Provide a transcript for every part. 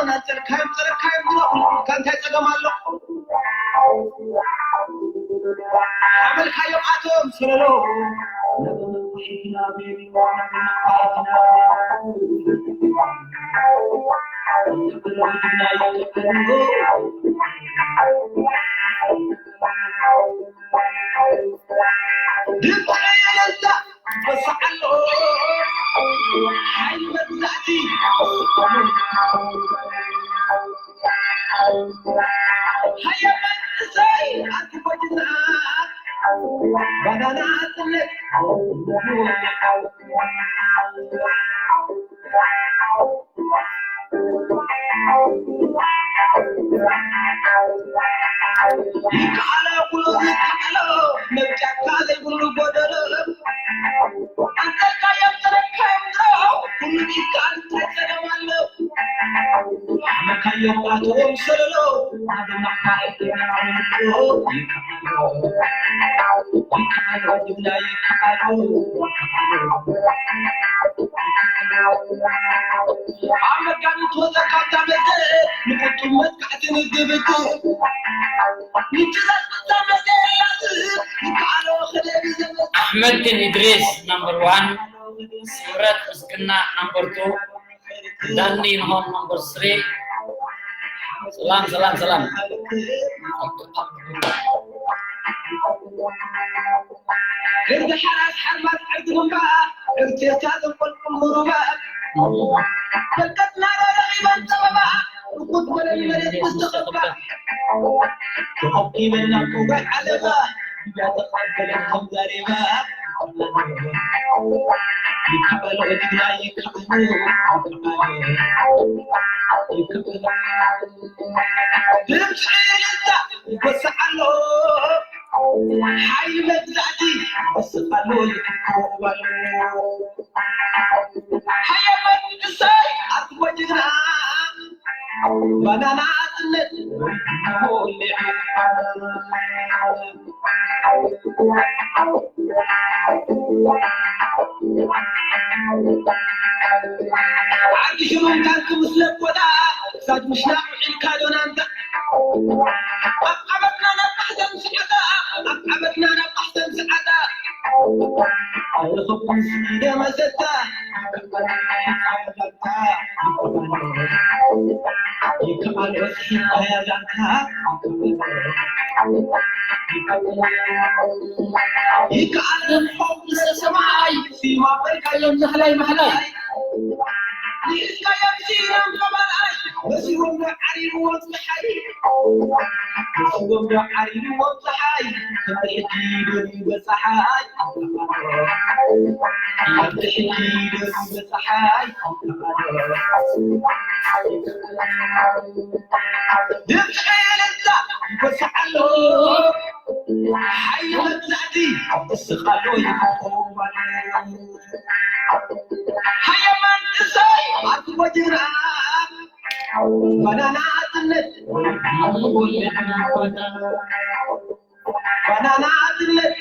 ናጨርካዮም ጨረካዮም ድሮ እንታይ ጸገም ኣሎ? ሓመልካዮም ኣቶም ሰለሎ ድምፂ እልልታ ይወስዕ ኣሎ። ሓይሊ መግዛእቲ ሃየ መንእሰይ ኣቲ ጎጅና ባናና ጥልቅ ይከኣሎ ኩሉ ይከኣሎ መብጃካ ዘይብሉ ጎደሎ ኣንተልካዮም ተረካዮም ድሮ ኩሉ ይከኣል እንታይ ጸገም ኣሎ? ሓመካዮም ኣቶም ሰለሎ ኣደማካ ይከኣሎ ይከኣሎ ይከኣሎ ድብላ ይከኣሎ ኣብ መጋቢት ወፀካ እታ መዘ ንቁጡብ መጥቃዕቲ ንግብት ንትረስ እታ መዘ ላዝ ይከኣሎ ከደቢ ዘመ ኣሕመድን ኢድሪስ ናምበር ዋን፣ ስምረት ምስግና ናምበር ቱ፣ ዳኒ ንሆም ናምበር ስሪ። ሰላም ሰላም ሰላም። ሕርዲ ሓራስ ሓርማዝ ሕርዲ ግንባ ሕርቴታ ዘንቆልቁል ሩባ በልቀትና ረኺበን ጸበባ ርኩት በለል መሬት ምስተቐባ ተቐቢበና ኩባይ ዓለባ እያተቐበለን ከም ዛሬባ ይከኣሎ እድና ይከኣሎ ድምፂ ልታ ይጎስዓሎ ሓይሊ መግዛእቲ ይጎስዓሎ ይክከወባሎ ሓየመን እሰይ ኣትጎጅግና ባናና ኣጽነት ዓዲ ሽሩን ታንክ ምስ ለቆዳ ክሳድ ምሽናቕ ውዒልካ ዶናንታ ኣብ ዓመትና ናብ ማሕዘን ስዓታ ኣብ ዓመትና ናብ ማሕዘን ስዓታ ኣይረኸብኩን ስኢደ መዘታ ይከኣሎ ስኢደ ዛንታ ይከኣሎ ሰማይ ሲማ በልካዮም ማሕላይ ማሕላይ ንኢስካዮም ሲኖም ተባልዓይ መሲዎም ዶ ዓሪብዎም ፀሓይ መሲዎም ዶ ዓሪብዎም ፀሓይ ከምቲ ሕጂ ደርዩ በፀሓይ ከምቲ ሕጂ ደርዩ በፀሓይ ድምፂ እልልታ ይጎስዓሎ ሓይሊ መግዛእቲ ይስኻሎ ይኸኸባሎ ሃየማን እሰይ ኣትጎጅና ባናና ኣትነት ባናና ኣትነት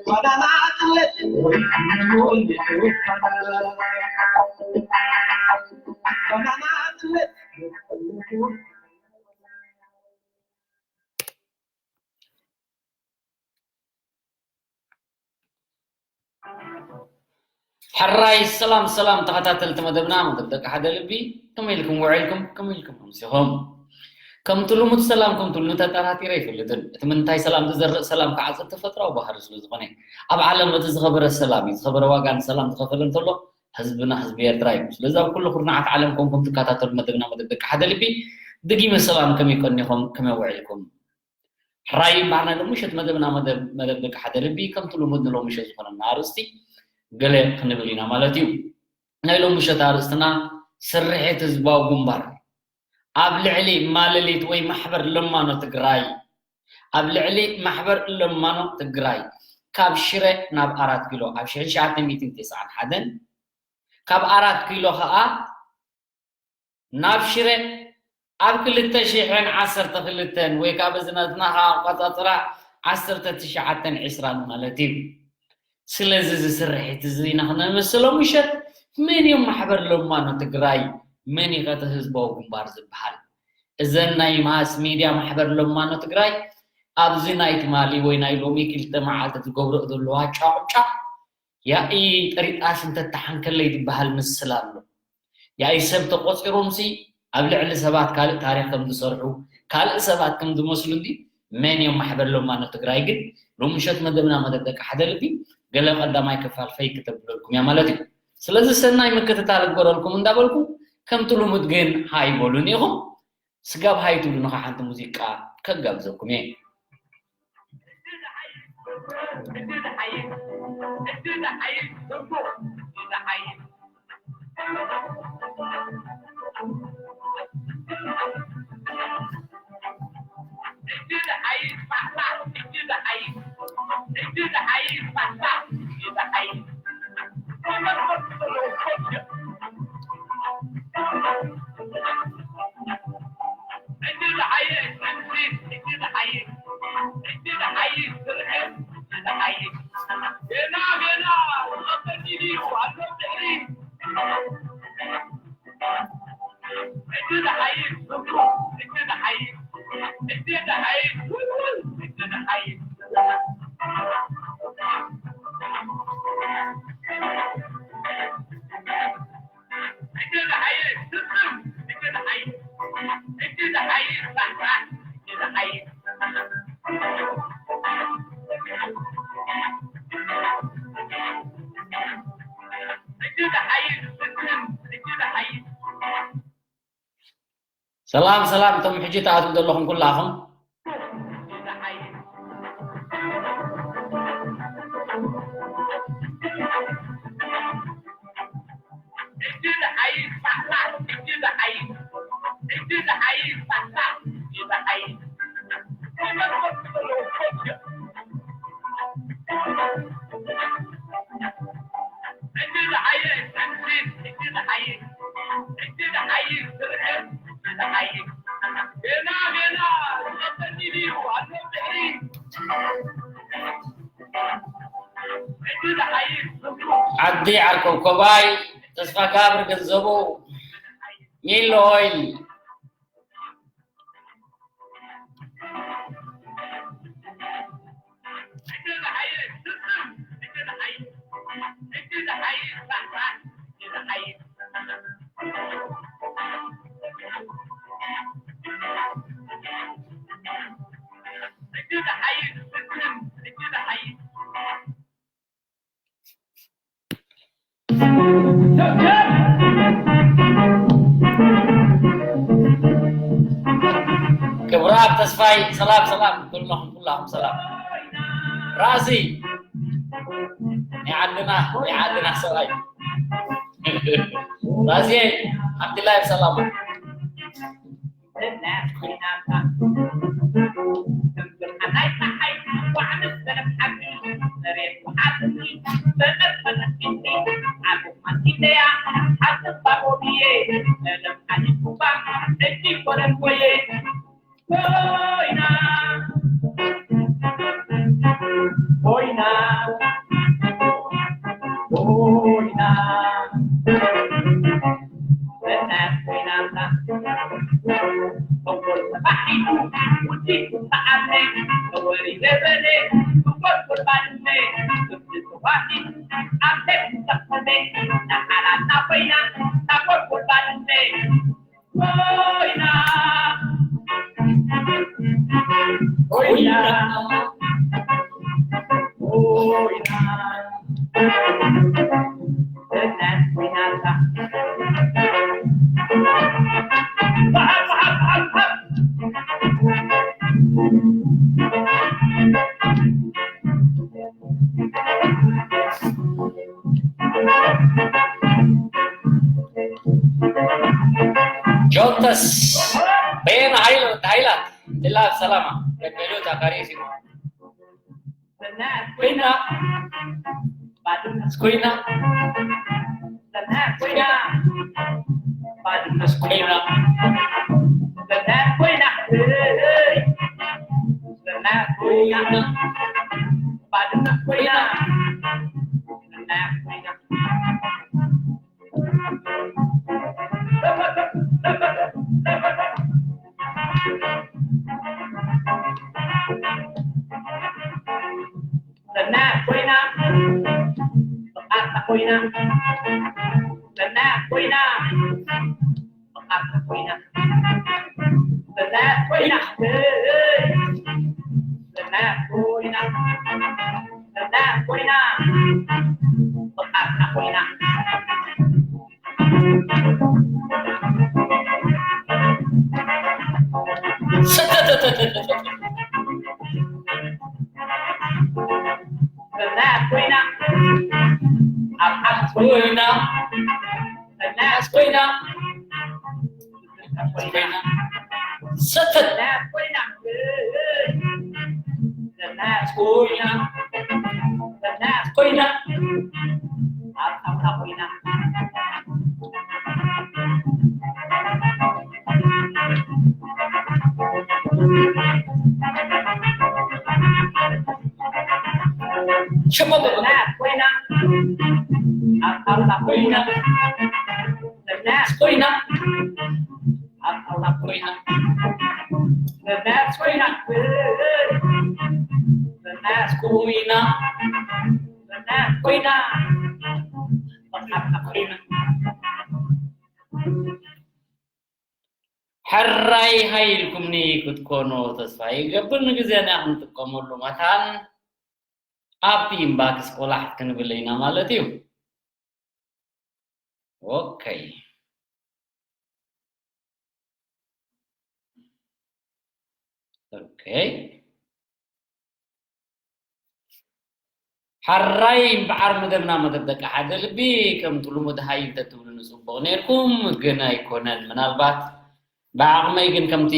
ባናና ኣትነት ባናና ኣትነት ሕራይ ሰላም ሰላም ተኸታተልቲ መደብና መደብ ደቂ ሓደ ልቢ ከመይ ኢልኩም ውዒልኩም ከመይ ኢልኩም ኣምሲኹም ከምቲ ልሙድ ሰላም ከምቲ ልሙድ ተጠራጢረ ኣይፈልጥን እቲ ምንታይ ሰላም ዝዘርእ ሰላም ከዓ ተፈጥራዊ ባህሪ ስለ ዝኾነ ኣብ ዓለም እቲ ዝኸበረ ሰላም እዩ ዝኸበረ ዋጋ ንሰላም ዝኸፈለ እንተሎ ህዝብና ህዝቢ ኤርትራ እዩ ስለዚ ኣብ ኩሉ ኩርናዓት ዓለም ኮንኩም ትከታተሉ መደብና መደብ ደቂ ሓደ ልቢ ድጊመ ሰላም ከመይ ቀኒኹም ከመይ ውዒልኩም ሕራይ እምበኣር ናይ ሎምሸት መደብና መደብ መደብ ደቂ ሓደ ልቢ ከምቲ ልሙድ ንሎምሸት ዝኾነና ኣርእስቲ ገለ ክንብል ኢና ማለት እዩ ናይ ሎምሸት ኣርእስትና ስርሒት ህዝባዊ ግንባር ኣብ ልዕሊ ማለሊት ወይ ማሕበር ለማኖ ትግራይ ኣብ ልዕሊ ማሕበር ለማኖ ትግራይ ካብ ሽረ ናብ ኣራት ኪሎ ኣብ ሽሕን ትሽዓተ ሚእትን ተስዓን ሓደን ካብ ኣራት ኪሎ ከዓ ናብ ሽረ ኣብ ክልተ ሽሕን ዓሰርተ ክልተን ወይ ከዓ በዚ ናትና ከዓ ኣቋፃፅራ ዓሰርተ ትሽዓተን ዕስራን ማለት እዩ። ስለዚ እዚ ስርሒት እዚ ኢና ክነመስሎ ምሸት መን እዮም ማሕበር ለማኖ ትግራይ? መን እዩ ኸ እቲ ህዝባዊ ግንባር ዝበሃል? እዘን ናይ ማስ ሚድያ ማሕበር ለማኖ ትግራይ ኣብዚ ናይ ትማሊ ወይ ናይ ሎሚ ክልተ መዓልቲ ዝገብርኦ ዘለዋ ጫቑጫቕ ያኢ ጥሪጣስ እንተተሓንከለይ ዝበሃል ምስል ኣሎ። ያኢ ሰብ ተቖፂሮምሲ ኣብ ልዕሊ ሰባት ካልእ ታሪኽ ከም ዝሰርሑ ካልእ ሰባት ከም ዝመስሉ እንዲ መን እዮም ማሕበር ለማኖ ትግራይ ግን ሎሚ ምሸት መደብና መደብ ደቂ ሓደ ልቢ ገለ ቀዳማይ ክፋል ፈይ ክተብለልኩም እያ ማለት እዩ። ስለዚ ሰናይ ምክትታል እግበረልኩም እንዳበልኩ ከምቲ ልሙድ ግን ሃይ በሉን ኢኹም። ስጋብ ሃይ ትብሉ ንኻ ሓንቲ ሙዚቃ ከጋብዘኩም እየ። ሰላም ሰላም፣ እቶም ሕጂ ትኣትዉ ዘለኹም ኩላኹም። ዓዲ ዓርከብ ኮባይ፣ ተስፋ ጋብር ገንዘቡ፣ ሚሎ ኦይል። ክቡራት ተስፋይ፣ ሰላም ሰላም፣ ኩልኹም ኩላኹም ሰላም። ራዚ ናይ ዓድና፣ ናይ ዓድና ሰብኣይ ራዚ፣ ኣብቲ ላይቭ ሰላም። ጆንተስ በየነ ኃይለ፣ ኃይላት ድላብ ሰላማ በበሉታ ካሪሲማ ኮይና ኮይና ኮይና ኮይና ኮይና ኮይና ኮይና፣ በና ኮይና፣ በቃ ኮይና፣ በና ኮይና፣ በና ኮይና፣ በና ኮይና፣ በቃ ኮይና። በና ኮይና፣ ኣብ ዓዲ ኮይና፣ በና ኮይና፣ ኮይና፣ ሰተት። በና ኮይና፣ በና ኮይና፣ በና ኮይና፣ ኣብ ጣውላ ኮይና። ሸሞጎ በና ኮይና፣ ኣብ ጣውላ ኮይና፣ በና ኮይና፣ ኣብ ጣውላ ኮይና፣ በና ኮይና፣ በና ኮይና፣ በና ኮይና፣ በና ኮይና። ሕራይ ሃይልኩምኒ ክትኮኑ ተስፋ ይገብር። ንግዜና ክንጥቀመሉ መታን ኣብቲ ኢንባክስ ቆላሕት ክንብል ኢና ማለት እዩ። ኦኬ። ኦኬ። ሓራይ እምበዓር መደብና መደብ ደቂ ሓደ ልቢ፣ ከምቲ ልሙድ ሃይ እንተትብሉኒ ጽቡቕ ነይርኩም፣ ግን ኣይኮነን። ምናልባት ብዓቕመይ ግን ከምቲ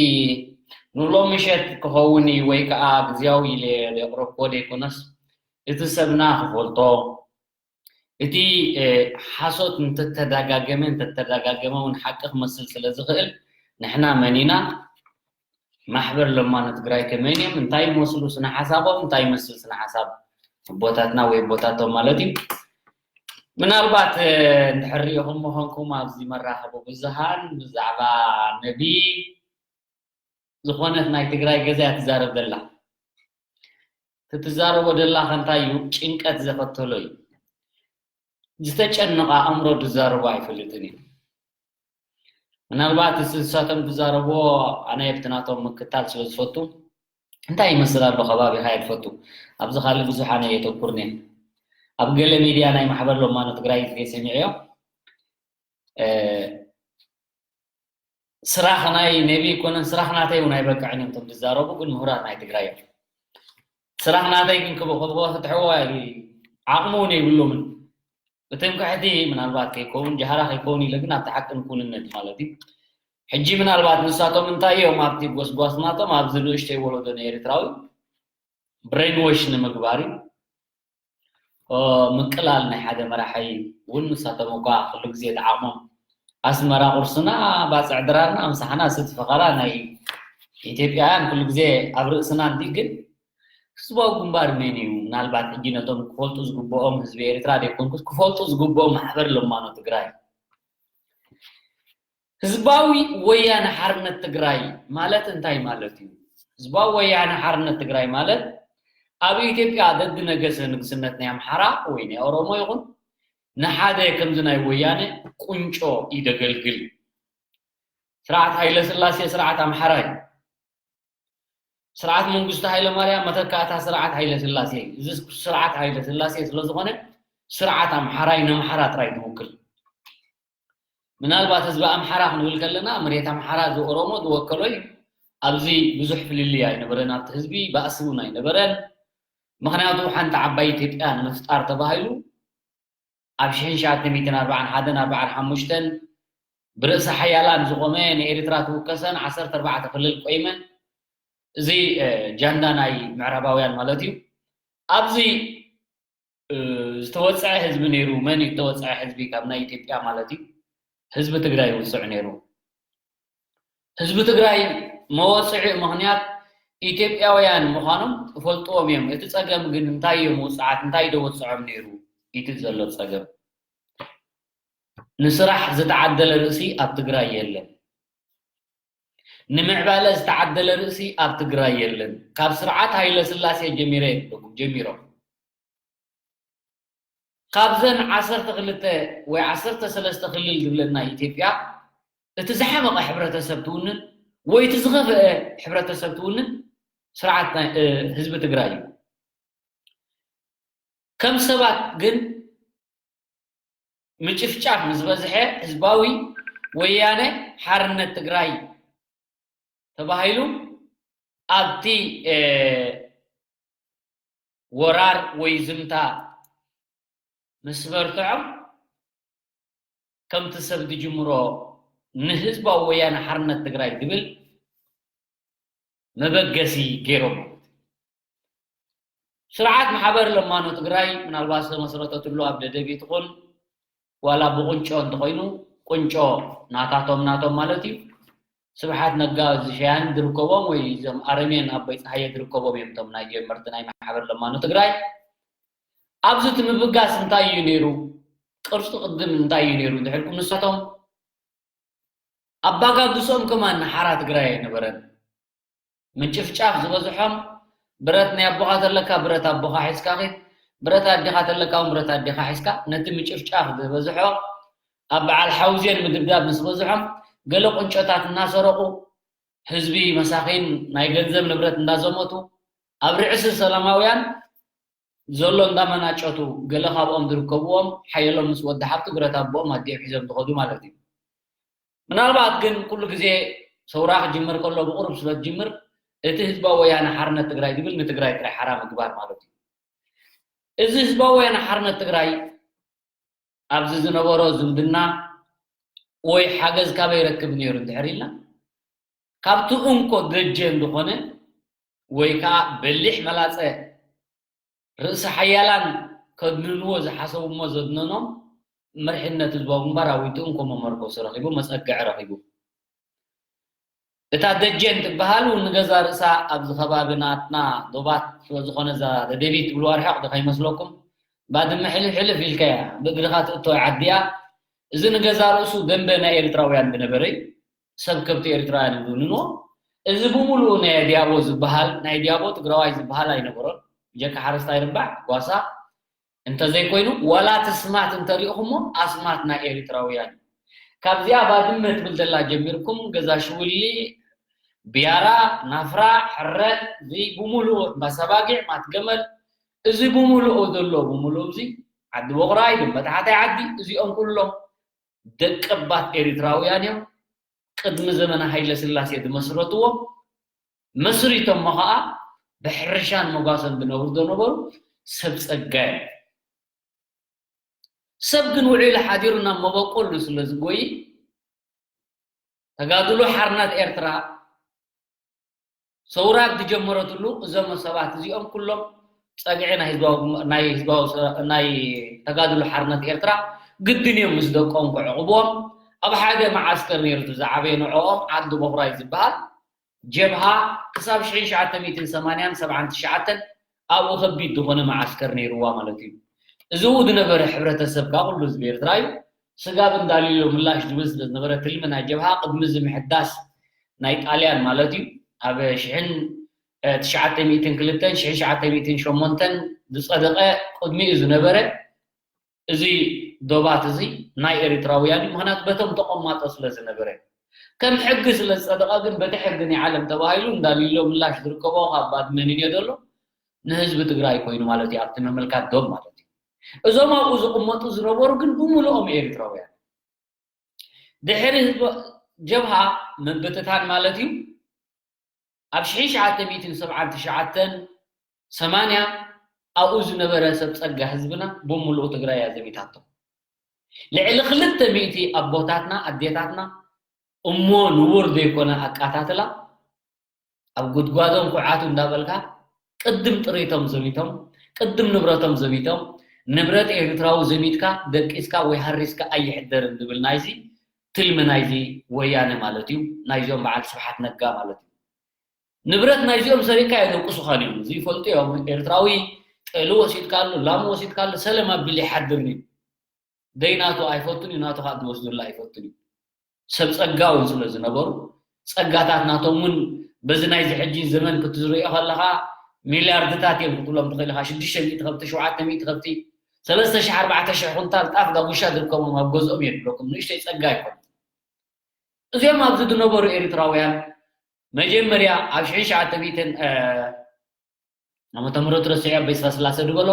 ንብሎ ምሸት ክኸውን እዩ ወይ ከኣ ግዝያዊ ኢለ ዘቕረብክዎ ዘይኮነስ፣ እቲ ሰብና ክፈልጦ፣ እቲ፣ እ፣ ሓሶት እንተተዳጋገመ፣ እንተተዳጋገመ እውን ሓቂ ክመስል ስለ ዝኽእል፣ ንሕና መን ኢና? ማሕበር ለማኖ ትግራይ ከመይ እዮም? እንታይ ይመስሉ ስነ ሓሳቦም? እንታይ ይመስል ስነ ሓሳብ ኣቦታትና ወይ ኣቦታቶም ማለት እዩ? ምናልባት፣ እ፣ እንድሕር ሪኢኹም ምኾንኩም ኣብዚ መራኸቢ ብዙሃን ብዛዕባ ነቢ ዝኾነት ናይ ትግራይ ገዛ እያ ትዛረብ ዘላ። እቲ ትዛረቦ ዘላ ከ እንታይ እዩ? ጭንቀት ዘኸተሎ እዩ። ዝተጨነቐ ኣእምሮ ዝዛረቦ ኣይፈልጥን እዩ። ምናልባት እቲ ንሳቶም ዝዛረብዎ ኣነ ኣብቲ ናቶም ምክታል ስለ ዝፈቱ እንታይ ይመስል ኣሎ ከባቢኻ እየ ዝፈቱ። ኣብዚ ካልእ ብዙሕ ኣነ የተኩርን እየ። ኣብ ገለ ሚድያ ናይ ማሕበር ለማኖ ትግራይ ግዜ ሰሚዐዮ። እ፣ ስራሕ ናይ ነቢ ኣይኮነን፣ ስራሕ ናተይ እውን ኣይበቅዕን እዮም እቶም ዝዛረቡ፣ ግን ምሁራት ናይ ትግራይ እዮም። ስራሕ ናተይ ግን ክብ-፣ ክብ-፣ ክፍትሕዎ ኣይ-፣ ዓቕሚ እውን የብሎምን። ብትምክሕቲ ምናልባት ከይከውን፣ ጃህራ ከይከውን ኢለ ግን ኣብቲ ሓቅን ኩንነት ማለት እዩ። ሕጂ ምናልባት ንሳቶም እንታይ እዮም ኣብቲ ጎስጓስ ናቶም ኣብዚ ንእሽተይ ወለዶ ንኤርትራዊ ብሬንዎሽ ንምግባር እዩ። ኦ፣ ምቅላል ናይ ሓደ መራሒ እውን ንሳቶም እኳ ኩሉ ግዜ ተዓቕሞም ኣስመራ ቁርስና፣ ባጽዕ ድራርና፣ ምሳሕና፣ ስቲ ፈኸራ ናይ ኢትዮጵያውያን ኩሉ ግዜ ኣብ ርእስና እንዲ ግን ህዝባዊ ግንባር መን እዩ? ምናልባት ሕጂ ነቶም ክፈልጡ ዝግብኦም ህዝቢ ኤርትራ ዘይኮንኩስ ክፈልጡ ዝግብኦም ማሕበር ለማኖ ትግራይ። ህዝባዊ ወያነ ሓርነት ትግራይ ማለት እንታይ ማለት እዩ? ህዝባዊ ወያነ ሓርነት ትግራይ ማለት ኣብ ኢትዮጵያ ደድነገሰ ንግስነት ናይ ኣምሓራ ወይ ናይ ኦሮሞ ይኹን ንሓደ ከምዚ ናይ ወያነ ቁንጮ እዩ ደገልግል። ስርዓት ሃይለ ስላሴ ስርዓት ኣምሓራ እዩ። ስርዓት መንግስቱ ሃይለ ማርያም መተካእታ ስርዓት ሃይለ ስላሴ እዩ። እዚ ስርዓት ሃይለ ስላሴ ስለ ዝኾነ ስርዓት ኣምሓራ እዩ፣ ንኣምሓራ ጥራይ ዝውክል። ምናልባት ህዝቢ ኣምሓራ ክንብል ከለና መሬት ኣምሓራ ዝኦሮሞ ዝወከሎ እዩ። ኣብዚ ብዙሕ ፍልልይ ኣይነበረን፣ ኣብቲ ህዝቢ ባእሲ እውን ኣይነበረን። ምኽንያቱ ሓንቲ ዓባይ ኢትዮጵያ ንምፍጣር ተባሂሉ ኣብ ሽሕን ትሽዓተ ሚእትን ኣርባዓን ሓደን ኣርባዓን ሓሙሽተን ብርእሰ ሓያላን ዝቖመ ንኤርትራ ትውከሰን ዓሰርተ ኣርባዕተ ክልል ቆይመን፣ እዚ፣ እ፣ ጃንዳ ናይ ምዕራባውያን ማለት እዩ። ኣብዚ፣ እ፣ ዝተወጽዐ ህዝቢ ነይሩ። መን እዩ ዝተወጽዐ ህዝቢ? ካብ ናይ ኢትዮጵያ ማለት እዩ። ህዝቢ ትግራይ ይውጽዕ ነይሩ። ህዝቢ ትግራይ መወጽዒ ምኽንያት ኢትዮጵያውያን ምዃኖም እፈልጥዎም እዮም። እቲ ጸገም ግን እንታይ እዮም ውጽዓት? እንታይ ዶ ወጽዖም ነይሩ? እቲ ዘሎ ጸገም ንስራሕ ዝተዓደለ ርእሲ ኣብ ትግራይ የለን። ንምዕባለ ዝተዓደለ ርእሲ ኣብ ትግራይ የለን። ካብ ስርዓት ሃይለ ስላሴ ጀሚረ ይብለኩም፣ ጀሚሮም። ካብዘን ዓሰርተ ክልተ ወይ ዓሰርተ ሰለስተ ክልል ዝብለን ናይ ኢትዮጵያ እቲ ዝሓመቐ ሕብረተሰብ ትውንን ወይ እቲ ዝኸፍአ ሕብረተሰብ ትውንን ስርዓት ናይ ህዝቢ ትግራይ እዩ። ከም ሰባት ግን ምጭፍጫፍ ምስ በዝሐ ህዝባዊ ወያነ ሓርነት ትግራይ ተባሂሉ ኣብቲ ወራር ወይ ዝምታ ምስ በርትዖም ከምቲ ሰብ ዝጅምሮ ንህዝባዊ ወያነ ሓርነት ትግራይ ዝብል መበገሲ ገይሮም ማለት እዩ። ስርዓት ማሕበር ለማኖ ትግራይ ምናልባት ዝተመስረተትሉ ኣብ ደደቢት ይኹን ዋላ ብቁንጮ እንተኾይኑ ቁንጮ ናታቶም ናቶም ማለት እዩ። ስብሓት ነጋ ዝሸያን ዝርከቦም ወይ እዞም ኣረሜን ኣቦይ ፀሃየ ዝርከቦም እዮም እቶም ናይ ጀመርቲ ናይ ማሕበር ለማኖ ትግራይ። ኣብዚ እቲ ምብጋስ እንታይ እዩ ነይሩ? ቅርፂ ቅድም እንታይ እዩ ነይሩ እንድሕልኩም ንሳቶም ኣባጋግሶም ከማን ንሓራ ትግራይ ኣይነበረን። ምጭፍጫፍ ዝበዝሖም ብረት ናይ ኣቦኻ ተለካ ብረት ኣቦኻ ሒዝካ ኺድ፣ ብረት ኣዴኻ ተለካ እውን ብረት ኣዴኻ ሒዝካ ነቲ ምጭፍጫፍ ዝበዝሖ ኣብ በዓል ሓውዜን ምድብዳብ ምስ በዝሖም ገለ ቁንጮታት እናሰረቑ ህዝቢ መሳኺን ናይ ገንዘብ ንብረት እንዳዘመቱ ኣብ ርዕሲ ሰላማውያን ዘሎ እንዳመናጨቱ ገለ ካብኦም ዝርከብዎም ሓየሎም ምስ ወዲ ሓብቱ ብረት ኣቦኦም ኣዲኦም ሒዞም ዝኸዱ ማለት እዩ። ምናልባት ግን ኩሉ ግዜ ሰውራ ክጅምር ከሎ ብቁሩብ ስለ ዝጅምር እቲ ህዝባዊ ወያነ ሓርነት ትግራይ ዝብል ንትግራይ ጥራይ ሓራ ምግባር ማለት እዩ። እዚ ህዝባዊ ወያነ ሓርነት ትግራይ ኣብዚ ዝነበሮ ዝምድና ወይ ሓገዝ ካበይ ይረክብ ነይሩ እንድሕር ኢልና ካብቲ እንኮ ደጀን ዝኾነ ወይ ከዓ በሊሕ መላፀ ርእሰ ሓያላን ከድንንዎ ዝሓሰቡ እሞ ዘድነኖም መርሕነት ህዝባዊ ግንባር ኣብ ኢትኡን ኮሞ መርኮስ ረኺቡ መጸግዒ ረኺቡ። እታ ደጀን ትበሃል እውን ንገዛ ርእሳ ኣብዚ ከባቢ ናትና ዶባት ዝኾነ እዛ ደደቢት ትብልዋ ርሕቕ ዶ ከይመስለኩም ባድመ ሕልፍ ሕልፍ ኢልካያ ብእግርኻ ትእቶ ዓዲ እያ። እዚ ንገዛ ርእሱ ደንበ ናይ ኤርትራውያን ዝነበረ እዩ። ሰብ ከብቲ ኤርትራውያን ዝውንንዎ እዚ ብምሉኡ ናይ ዲያቦ ዝበሃል ናይ ዲያቦ ትግራዋይ ዝበሃል ኣይነበሮን። ብጀካ ሓረስታይ ርባዕ ጓሳ እንተዘይኮይኑ ዋላ እቲ ስማት እንተሪእኹሞ ኣስማት ናይ ኤርትራውያን እዩ። ካብዚኣ ባድመ ትብል ዘላ ጀሚርኩም ገዛ ሽውሊ፣ ቢያራ፣ ናፍራ፣ ሕረ እዚ ብምሉኡ እምባሳባጊዕ፣ ማትገመል እዚ ብምሉኡ ዘሎ ብምሉኡ እዚ ዓዲ ቦቕራይ፣ ደንበ ታሕታይ ዓዲ እዚኦም ኩሎም ደቀባት ኤሪትራውያን እዮም። ቅድሚ ዘመነ ሃይለ ስላሴ ዝመስረትዎ መስሪቶሞ ከዓ ብሕርሻን መጓሰን ዝነብሩ ዝነበሩ ሰብ ፀጋ እዮም። ሰብ ግን ውዒሉ ሓዲሩ ናብ መበቆሉ ስለ ዝጎይ ተጋድሎ ሓርነት ኤርትራ ሰውራ ዝጀመረትሉ እዞም ሰባት እዚኦም ኩሎም ፀግዒ ናይ ህዝባዊ ናይ ህዝባዊ ናይ ተጋድሎ ሓርነት ኤርትራ ግድን እዮም ምስ ደቆም ክዕቕብዎም ኣብ ሓደ መዓስከር ነይሩ እቲ ዝዓበየ ንዕኦም ዓዲ ቦኽራይ ዝበሃል ጀብሃ ክሳብ ሽሕን ትሽዓተ ሚእትን ሰማንያን ሰብዓን ትሽዓተን ኣብኡ ከቢድ ዝኾነ መዓስከር ነይርዋ ማለት እዩ። እዚኡ ዝነበረ ሕብረተሰብ ካብ ኩሉ ህዝቢ ኤርትራ እዩ። ስጋብ እንዳልዮ ምላሽ ዝብል ስለ ዝነበረ ትልሚ ናይ ጀብሃ ቅድሚ እዚ ምሕዳስ ናይ ጣልያን ማለት እዩ ኣብ ሽሕን ትሽዓተ ሚእትን ክልተን ሽሕን ትሽዓተ ሚእትን ሸሞንተን ዝፀደቐ ቅድሚኡ ዝነበረ እዚ ዶባት እዚ ናይ ኤሪትራውያን እዩ። ምክንያቱ በቶም ተቐማጦ ስለ ዝነበረ ከም ሕጊ ስለ ዝፀደቐ ግን በቲ ሕጊ ናይ ዓለም ተባሂሉ እንዳልሎ ምላሽ ዝርከቦ ካብ ባድመ ንንዮ ዘሎ ንህዝቢ ትግራይ ኮይኑ ማለት እዩ። ኣብቲ ምምልካት ዶብ ማለት እዩ። እዞም ኣብኡ ዝቕመጡ ዝነበሩ ግን ብምልኦም ኤሪትራውያን ድሕሪ ህዝቢ ጀብሃ ምብትታን ማለት እዩ ኣብ ሽሕን ትሽዓተ ሚእትን ሰብዓን ትሽዓተን ሰማንያ ኣብኡ ዝነበረ ሰብ ፀጋ ህዝብና ብምልኡ ትግራይ እያ ዘሚታቶ። ልዕሊ ክልተ ሚእቲ ኣቦታትና ኣዴታትና እሞ ንቡር ዘይኮነ ኣቃታትላ ኣብ ጉድጓዶም ኩዓቱ እንዳበልካ ቅድም ጥሪቶም ዘሚቶም ቅድም ንብረቶም ዘሚቶም ንብረት ኤርትራዊ ዘሚትካ ደቂስካ ወይ ሃሪስካ ኣይሕደርን ዝብል ናይዚ ትልሚ ናይዚ ወያነ ማለት እዩ። ናይዚኦም በዓል ስብሓት ነጋ ማለት እዩ። ንብረት ናይዚኦም ሰሪቅካ የደቅሱኻን እዮም። እዚ ይፈልጡ እዮም። ኤርትራዊ ጠሊ ወሲድካሉ፣ ላም ወሲድካሉ፣ ሰለም ኣቢሉ ይሓድርን እዩ። ደይ ናቱ ኣይፈቱን እዩ፣ ናቱ ከዓ ዝወስዱላ ኣይፈቱን እዩ። ሰብ ጸጋ እውን ስለ ዝነበሩ ጸጋታት ናቶም እውን በዚ ናይዚ ሕጂ ዘመን ክትዝሪኦ ከለኻ ሚልያርድታት እዮም ክትብሎም ትኽእል ኢኻ። ሽዱሽተ ሚእቲ ከብቲ፣ ሸውዓተ ሚእቲ ከብቲ ሰለስተ ሺሕ ኣርባዕተ ሺሕ ኩንታል ጣፍ ዳጉሻ ዝርከቦም ኣብ ገዝኦም እየ ዝብለኩም። ንእሽተይ ጸጋ ኣይኮነን። እዚኦም ኣብዚ ዝነበሩ ኤርትራውያን መጀመርያ ኣብ ሽሕን ሸዓተ ሚእትን ዓመተ ምህረት ረሲዐ ኣቦይ ስላስላሰ ዝበሎ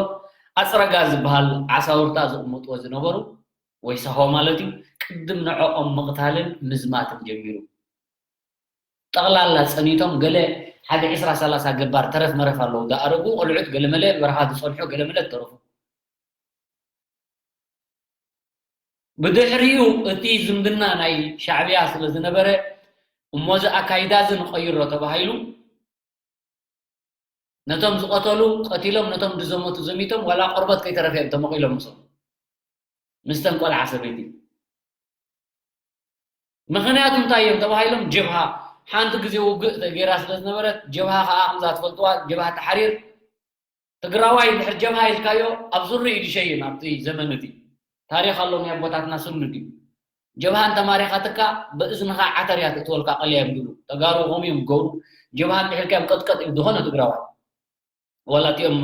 ኣጽረጋ ዝበሃል ዓሳውርታ ዝቕምጥዎ ዝነበሩ ወይ ሳሆ ማለት እዩ። ቅድም ንዕኦም ምቕታልን ምዝማትን ጀሚሩ። ጠቕላላ ጸኒቶም ገለ ሓደ ዕስራ ሰላሳ ገባር ተረፍ መረፍ ኣለዉ። ዝኣረጉ ቆልዑት ገለመለ በረኻ ዝጸንሑ ገለመለ ተረፉ። ብድሕሪኡ እቲ ዝምድና ናይ ሻዕብያ ስለ ዝነበረ እሞ እዚ ኣካይዳ እዚ ንቐይሮ ተባሂሉ ነቶም ዝቐተሉ ቀቲሎም ነቶም ዝዘመቱ ዘሚቶም ዋላ ቆርበት ከይተረፈ እዮም ተመቒሎም ምስኦም ምስተን ቆልዓ ሰበይቲ። ምኽንያቱ እንታይ እዮም ተባሂሎም? ጀብሃ ሓንቲ ግዜ ውግእ ገይራ ስለ ዝነበረት ጀብሃ ከዓ ከምዛ ትፈልጥዋ ጀብሃ ተሓሪር ትግራዋይ እንድሕር ጀብሃ ኢልካዮ ኣብ ሱሪ እዩ ዝሸይን። ኣብቲ ዘመን እቲ ታሪኽ ኣሎ ናይ ኣቦታትና ስኑድ እዩ። ጀብሃ እንተማሪኻትካ ብእዝንኻ ዓተር እያ ትእትወልካ ቀልያ እዮም ዝብሉ ተጋሩ። ከምኡ እዮም ዝገብሩ። ጀብሃ እንድሕልካዮም ቀጥቀጥ እዩ ዝኾነ ትግራዋይ ዋላ እቲኦም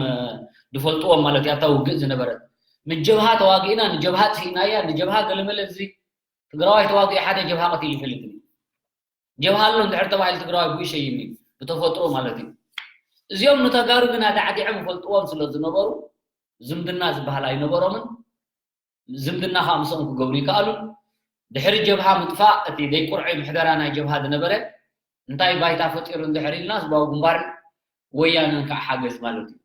ዝፈልጥዎም ማለት እያ እታ ውግእ ዝነበረት። ንጀብሃ ተዋጊእና ንጀብሃ ጥፊእናያ ንጀብሃ ገለመለ እዚ ትግራዋይ ተዋጊኡ ሓደ ጀብሃ ቀቲሉ ይፈልጥ። ጀብሃ ኣሎ እንድሕር ተባሂሉ ትግራዋይ ብኡ ይሸይን እዩ ብተፈጥሮ ማለት እዩ። እዚኦም ንተጋሩ ግን ኣዳዕዲዖም ይፈልጥዎም ስለ ዝነበሩ ዝምድና ዝበሃል ኣይነበሮምን። ዝምድና ከዓ ምስኦም ክገብሩ ይከኣሉ። ድሕሪ ጀብሃ ምጥፋእ እቲ ዘይቁርዐይ ምሕደራ ናይ ጀብሃ ዝነበረ እንታይ ባይታ ፈጢሩ እንድሕር ኢልና ህዝባዊ ግንባር ወያነን ከዓ ሓገዝ ማለት እዩ።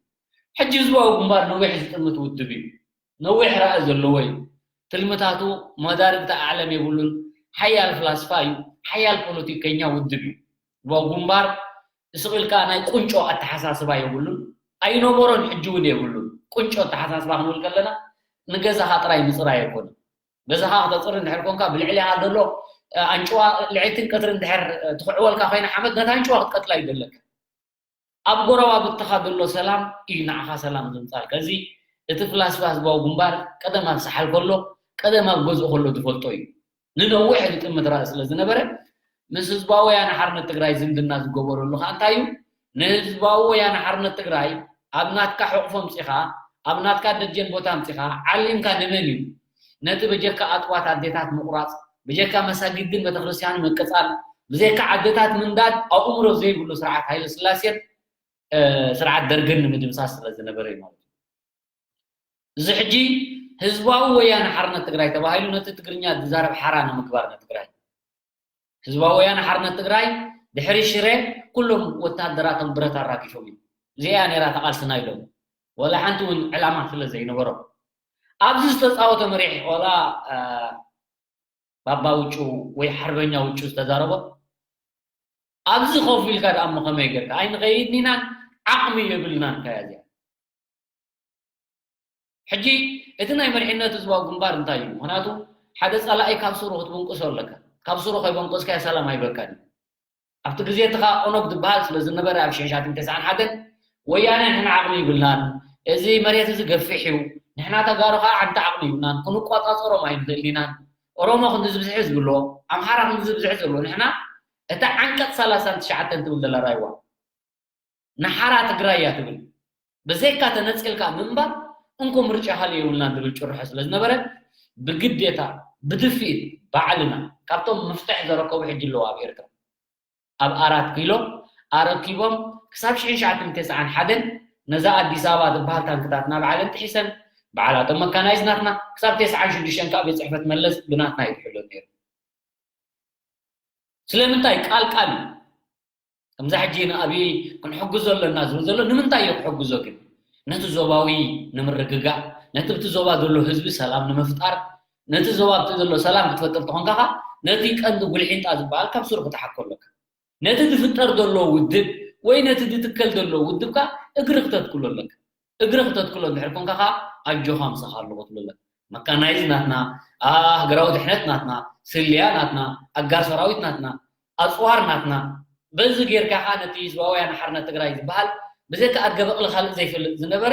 ሕጂ ህዝባዊ ግንባር ነዊሕ ዝጥምት ውድብ እዩ። ነዊሕ ራእይ ዘለዎ እዩ። ትልምታቱ መዳርግቲ ዓለም የብሉን። ሓያል ፍላስፋ እዩ። ሓያል ፖለቲከኛ ውድብ እዩ። ህዝባዊ ግንባር ስቕ ኢልካ ናይ ቁንጮ ኣተሓሳስባ የብሉን። ኣይነበሮን፣ ሕጂ እውን የብሉን። ቁንጮ ኣተሓሳስባ ክንብል ከለና ንገዛኻ ጥራይ ምፅራይ ኣይኮነን። ገዛኻ ክተፅሪ እንድሕር ኮንካ ብልዕሊኻ ዘሎ ኣንጭዋ ልዕልትን ቀትሪ እንድሕር ትኽዕወልካ ኮይና ሓመድ ነታ ኣንጭዋ ክትቀትላ ይደለካ። ኣብ ጎረባብትኻ ዘሎ ሰላም እዩ ንዓኻ ሰላም ዘምጻልካ። እዚ እቲ ፍላስፋ ህዝባዊ ግንባር ቀደም ኣብ ሰሓል ከሎ ቀደም ኣብ ገዝኡ ከሎ ዝፈልጦ እዩ። ንነዊሕ ዝጥምት ራእይ ስለ ዝነበረ ምስ ህዝባዊ ወያነ ሓርነት ትግራይ ዝምድና ዝገበረሉ ከዓ እንታይ እዩ? ንህዝባዊ ወያነ ሓርነት ትግራይ ኣብ ናትካ ሕቑፎ ኣምጺኻ ኣብ ናትካ ደጀን ቦታ ኣምጺኻ ዓሊምካ ንመን እዩ ነቲ በጀካ ኣጥዋት ኣዴታት ምቑራጽ ብጀካ መሳጊድን ቤተክርስትያንን ምቅጻል ብዘይካ ዓድታት ምንዳድ ኣእምሮ ዘይብሉ ስርዓት ሃይለ ስላሴን ስርዓት ደርግን ንምድምሳስ ስለ ዝነበረ እዩ ማለት እዩ። እዚ ሕጂ ህዝባዊ ወያነ ሓርነት ትግራይ ተባሂሉ ነቲ ትግርኛ ዝዛረብ ሓራ ንምግባር ንትግራይ ህዝባዊ ወያነ ሓርነት ትግራይ ድሕሪ ሽረ ኩሎም ወታደራቶም ብረት ኣራጊፎም እዩ። እዚኣ ነራ ተቃልስና ኢሎም ወላ ሓንቲ እውን ዕላማ ስለ ዘይነበሮም ኣብዚ ዝተፃወተ መሪሕ ወላ ባባ ውጩ ወይ ሓርበኛ ውጩ ዝተዛረቦ ኣብዚ ኮፍ ኢልካ ደኣ እሞ ከመይ ጌርካ ኣይንኸይድን ኢናን ዓቕሚ የብልናን ከያ እዚኣ ሕጂ እቲ ናይ መሪሕነት ህዝባዊ ግንባር እንታይ እዩ ምክንያቱ ሓደ ጸላኢ ካብ ስሩ ክትብንቅሶ ኣለካ ካብ ስሩ ከይበንቀስካዮ ሰላም ኣይበካን እዩ ኣብቲ ግዜ እቲ ከዓ ኦነግ ዝበሃል ስለ ዝነበረ ኣብ ሽሕሻትን ተስዓን ሓደን ወያነ ንሕና ዓቕሚ ይብልናን እዚ መሬት እዚ ገፊሕ እዩ ንሕና ተጋሩ ከዓ ሓንቲ ዓቕሚ ይብልናን ክንቋፃፀሮም ኣይንኽእል ኢናን ኦሮሞ ክንዲ ዝብዝሒ ዝብሎ ኣምሓራ ክንዲ ዝብዝሒ ዝብሎ ንሕና እታ ዓንቀፅ ሰላሳን ትሽዓተን ትብል ዘላ ራይዋ ንሓራ ትግራይ እያ ትብል ብዘይካ ተነፂልካ ምንባር እንኮ ምርጫ ካልእ የብልናን ዝብል ጭርሖ ስለ ዝነበረ ብግዴታ ብድፍኢት ባዕልና ካብቶም ምፍትሕ ዘረከቡ ሕጂ ኣለዉ ኣብ ኤርትራ ኣብ ኣራት ኪሎ ኣረኪቦም ክሳብ ሽሕን ትሽዓተን ተስዓን ሓደን ነዛ ኣዲስ ኣበባ ትበሃል ታንክታትና ባዕለን ጥሒሰን ባዕላቶም መካናይዝ ናትና ክሳብ ተስዓን ሽዱሽተን ከዓ ቤት ፅሕፈት መለስ ብናትና ይትሕሎ ነይሩ ስለምንታይ ቃል ቃል እዩ ከምዛ ሕጂ ንኣብይ ክንሕግዞ ኣለና ዝብል ዘሎ ንምንታይ እዩ ክሕግዞ ግን ነቲ ዞባዊ ንምርግጋእ ነቲ ብቲ ዞባ ዘሎ ህዝቢ ሰላም ንምፍጣር ነቲ ዞባ ብቲ ዘሎ ሰላም ክትፈጥር ተኾንካ ኻ ነቲ ቀንዲ ጉልሒንጣ ዝበሃል ካብ ስሩ ክትሓኮ ኣለካ ነቲ ዝፍጠር ዘሎ ውድብ ወይ ነቲ ዝትከል ዘሎ ውድብ ካ እግሪ ክተትክሎ ኣለካ እግሪ ክተትክሎ እንድሕር ኮንካ ካ ኣጆኻ ምሳኻ ኣለኹ ትብሎ ኣለካ መካናይዝ ናትና ሃገራዊ ድሕነት ናትና ስልያ ናትና ኣጋር ሰራዊት ናትና ኣፅዋር ናትና በዚ ጌርካ ካ ነቲ ህዝባውያን ሓርነት ትግራይ ዝበሃል ብዘይካ ኣድገ በቕሊ ካልእ ዘይፈልጥ ዝነበረ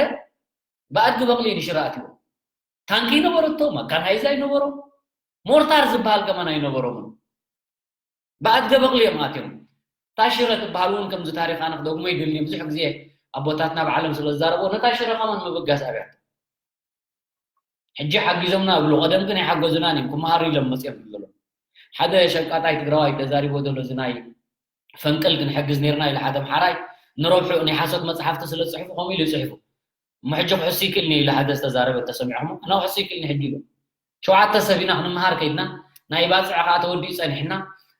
ብኣድጊ በቕሊ ንሽረ ኣትዎ ታንኪ ይነበረቶ መካናይዝ ኣይነበሮም ሞርታር ዝበሃል ከማን ኣይነበሮምን ብኣድገ በቕሊ እዮም ኣትዮም ታሽረ ትበሃል እውን ከምዚ ታሪክ ኣነ ክደግሞ ይደሊ ብዙሕ ግዜ ኣቦታትና ባዕሎም ስለ ዝዛረብዎ ነታ ሽረ ከማን ምብጋስ ኣብያት ሕጂ ሓጊዞምና ይብሉ፣ ቀደም ግን ኣይሓገዙናን እዮም፣ ክመሃሩ ኢሎም መፅኦም ይብሉ ዘለዉ። ሓደ ሸቃጣይ ትግራዋይ ተዛሪቦ ዘሎ፣ እዚ ናይ ፈንቅል ክንሕግዝ ነርና ኢሉ ሓደ ኣምሓራይ፣ ንረብሑ ናይ ሓሶት መፅሓፍቲ ስለ ዝፅሕፉ ከምኡ ኢሉ ይፅሕፉ። እሞ ሕጂ ክሕሱ ይክእልኒ ኢሉ ሓደ ዝተዛረበ እንተሰሚዕኹም፣ ኣነ ክሕሱ ይክእልኒ ሕጂ ኢሉ። ሸውዓተ ሰብ ኢና ክንመሃር ከይድና፣ ናይ ባፅዕ ከዓ ተወዲኡ ፀኒሕና፣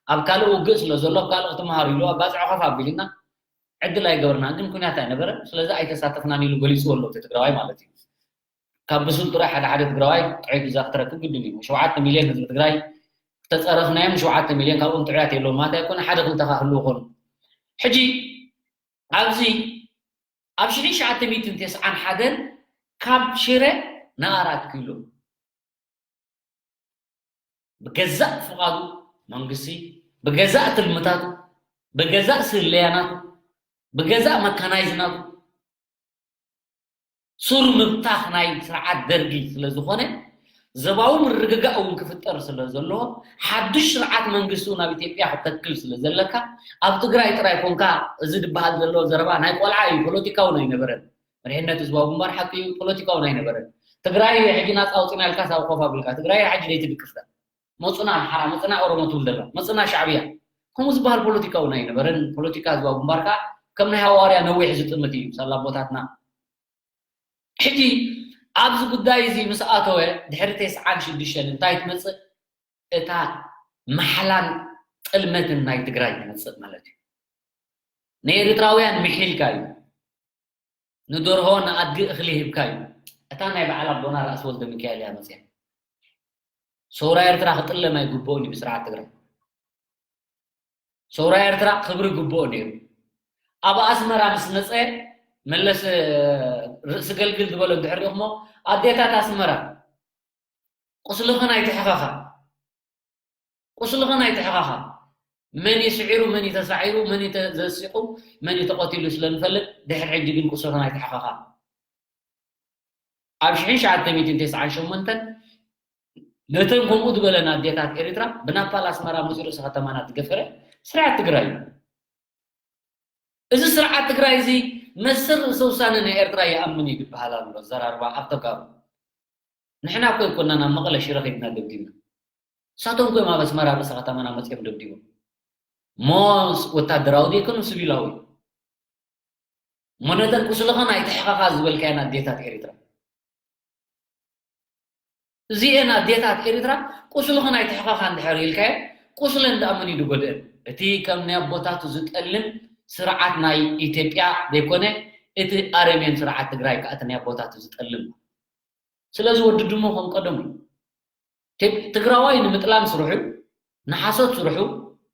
ኣብ ካልእ ውግእ ስለ ዘሎ ኣብ ካልእ ክትመሃሩ ኢሉ ኣብ ባፅዕ ኮፍ ኣቢልና ዕድል ኣይገበርናን፣ ግን ኩናት ኣይነበረን፣ ስለዚ ኣይተሳተፍናን ኢሉ ገሊፅዎ ኣሎ እቲ ትግራዋይ ማለት እዩ። ካብ ብሱል ጥራይ ሓደ ሓደ ትግራዋይ ጥዕይቱ እዛ ክትረክብ ግድን እዩ። ሸውዓተ ሚልዮን ህዝቢ ትግራይ ተፀረፍናዮም፣ ሸውዓተ ሚልዮን ካብኦም ጥዑያት የለውን ማለት ኣይኮነ፣ ሓደ ክልተ ከዓ ክህልው ይኾኑ። ሕጂ ኣብዚ ኣብ ሽሕን ትሽዓተ ሚእትን ተስዓን ሓደን ካብ ሽረ ንኣራት ኪሎ ብገዛእ ፍቓዱ መንግስቲ፣ ብገዛእ ትልምታቱ፣ ብገዛእ ስለያናቱ፣ ብገዛእ መካናይዝናቱ ሱር ምብታኽ ናይ ስርዓት ደርጊ ስለ ዝኾነ፣ ዘባዊ ምርግጋእ እውን ክፍጠር ስለ ዘለዎ፣ ሓዱሽ ስርዓት መንግስቲ እውን ኣብ ኢትዮጵያ ክተክል ስለ ዘለካ፣ ኣብ ትግራይ ጥራይ ኮንካ፣ እዚ ዝበሃል ዘሎ ዘረባ ናይ ቆልዓ እዩ፣ ፖለቲካውን ኣይነበረን። መሪሕነት ህዝባዊ ግንባር ሓቂ እዩ፣ ፖለቲካውን ኣይነበረን። ትግራይ ሕጂ ናፃ ኣውፂና ኢልካ ሳብ ኮፍ ኣቢልካ፣ ትግራይ ሕጂ ደይትድቅፍካ። መፁና ኣምሓራ፣ መፁና ኦሮሞ ትብል ዘላ፣ መፁና ሻዕብያ። ከምኡ ዝበሃል ፖለቲካ እውን ኣይነበረን። ፖለቲካ ህዝባዊ ግንባር ከዓ ከም ናይ ሃዋርያ ነዊሕ ዝጥምት እዩ፣ ሳላ ኣቦታትና። ሕጂ ኣብዚ ጉዳይ እዚ ምስ ኣተወ፣ ድሕሪ ተስዓን ሽዱሽተን እንታይ ትመፅእ? እታ ማሕላን ጥልመትን ናይ ትግራይ ትመፅእ ማለት እዩ። ንኤርትራውያን ምሒልካ እዩ። ንደርሆ ንኣድጊ እኽሊ ሂብካ እዩ። እታ ናይ በዓል ኣቦና ራእሲ ወልደ ሚካኤል እያ መፅያ። ሰውራ ኤርትራ ክጥለም ኣይግብኦን እዩ ብስርዓት ትግራይ። ሰውራ ኤርትራ ክብሪ ግብኦ ነይሩ። ኣብ ኣስመራ ምስ መፀ መለስ ርእሲ ገልግል ዝበሎ እንድሕር ሪእኹሞ፣ ኣዴታት ኣስመራ ቁስልኽን ኣይትሕኸኻ፣ ቁስልኽን ኣይትሕኸኻ። መን እዩ ስዒሩ፣ መን እዩ ተሳዒሩ፣ መን እዩ ተ- ዘሲቑ፣ መን እዩ ተቐቲሉ ስለ ንፈልጥ፣ ድሕሪ ሕጂ ግን ቁስልኽን ኣይትሕኸኻ። ኣብ ሽሕን ትሽዓተ ሚእትን ተስዓን ሸሞንተን ነተን ከምኡ ዝበለን ኣዴታት ኤርትራ ብናፓል ኣስመራ መፂኡ ርእሲ ከተማና ዝገፈረ ስርዓት ትግራይ እዩ። እዚ ስርዓት ትግራይ እዚ መሰል ርእሰ ውሳነ ናይ ኤርትራ ይኣምን እዩ ዝበሃል ኣሎ ኣዘራርባ ኣብ ተጋሩ። ንሕና እኮ ኣይኮናን ኣብ መቐለ ሽረ ከይድና ደብዲብና። ንሳቶም እኮ እዮም ኣብ ኣስመራ ርእሰ ከተማና መፂኦም ደብዲቦም። ሞስ ወታደራዊ ዘይኮኑ ስቪላዊ። እሞ ነተን ቁስልኽን ኣይትሕኸኻ ዝበልካየን ኣዴታት ኤርትራ። እዚኤን ኣዴታት ኤርትራ ቁስልኽን ኣይትሕኸኻ እንድሕር ኢልካየን፣ ቁስለን ደኣ መን እዩ ዝጎድአን? እቲ ከም ናይ ኣቦታቱ ዝጠልም ስርዓት ናይ ኢትዮጵያ ዘይኮነ፣ እቲ ኣረሜን ስርዓት ትግራይ ከኣ እቲ ናይ ኣቦታቱ ዝጠልም። ስለዚ ወዲ ድሙ ከም ቀደሙ እዩ። ትግ- ትግራዋይ ንምጥላም ስርሑ፣ ንሓሶት ስርሑ፣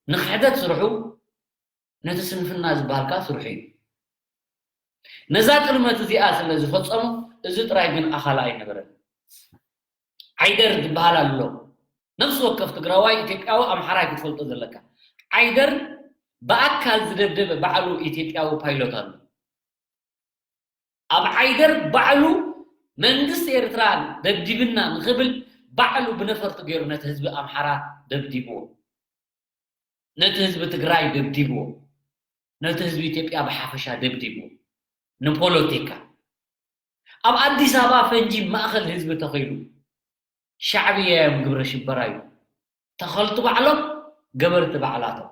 ንክሕደት ስርሑ፣ ነቲ ስንፍና ዝበሃል ከኣ ስርሑ እዩ። ነዛ ጥልመት እዚኣ ስለ ዝፈጸሞ፣ እዚ ጥራይ ግን ኣኻላ ኣይነበረን። ዓይደር ዝበሃል ኣሎ። ነፍሲ ወከፍ ትግራዋይ፣ ኢትዮጵያዊ፣ ኣምሓራይ ክትፈልጦ ዘለካ። ዓይደር ብኣካል ዝደብደበ ባዕሉ ኢትዮጵያዊ ፓይሎት ኣሎ። ኣብ ዓይደር ባዕሉ መንግስቲ ኤርትራ ደብዲብና ንኽብል ባዕሉ ብነፈርቱ ገይሩ ነቲ ህዝቢ ኣምሓራ ደብዲብዎ። ነቲ ህዝቢ ትግራይ ደብዲብዎ። ነቲ ህዝቢ ኢትዮጵያ ብሓፈሻ ደብዲብዎ። ንፖለቲካ ኣብ ኣዲስ ኣበባ ፈንጂ ማእኸል ህዝቢ ተኺሉ ሻዕብያ እዮም ግብረ ሽበራ እዩ። ተኸልቲ ባዕሎም ገበርቲ ባዕላቶም።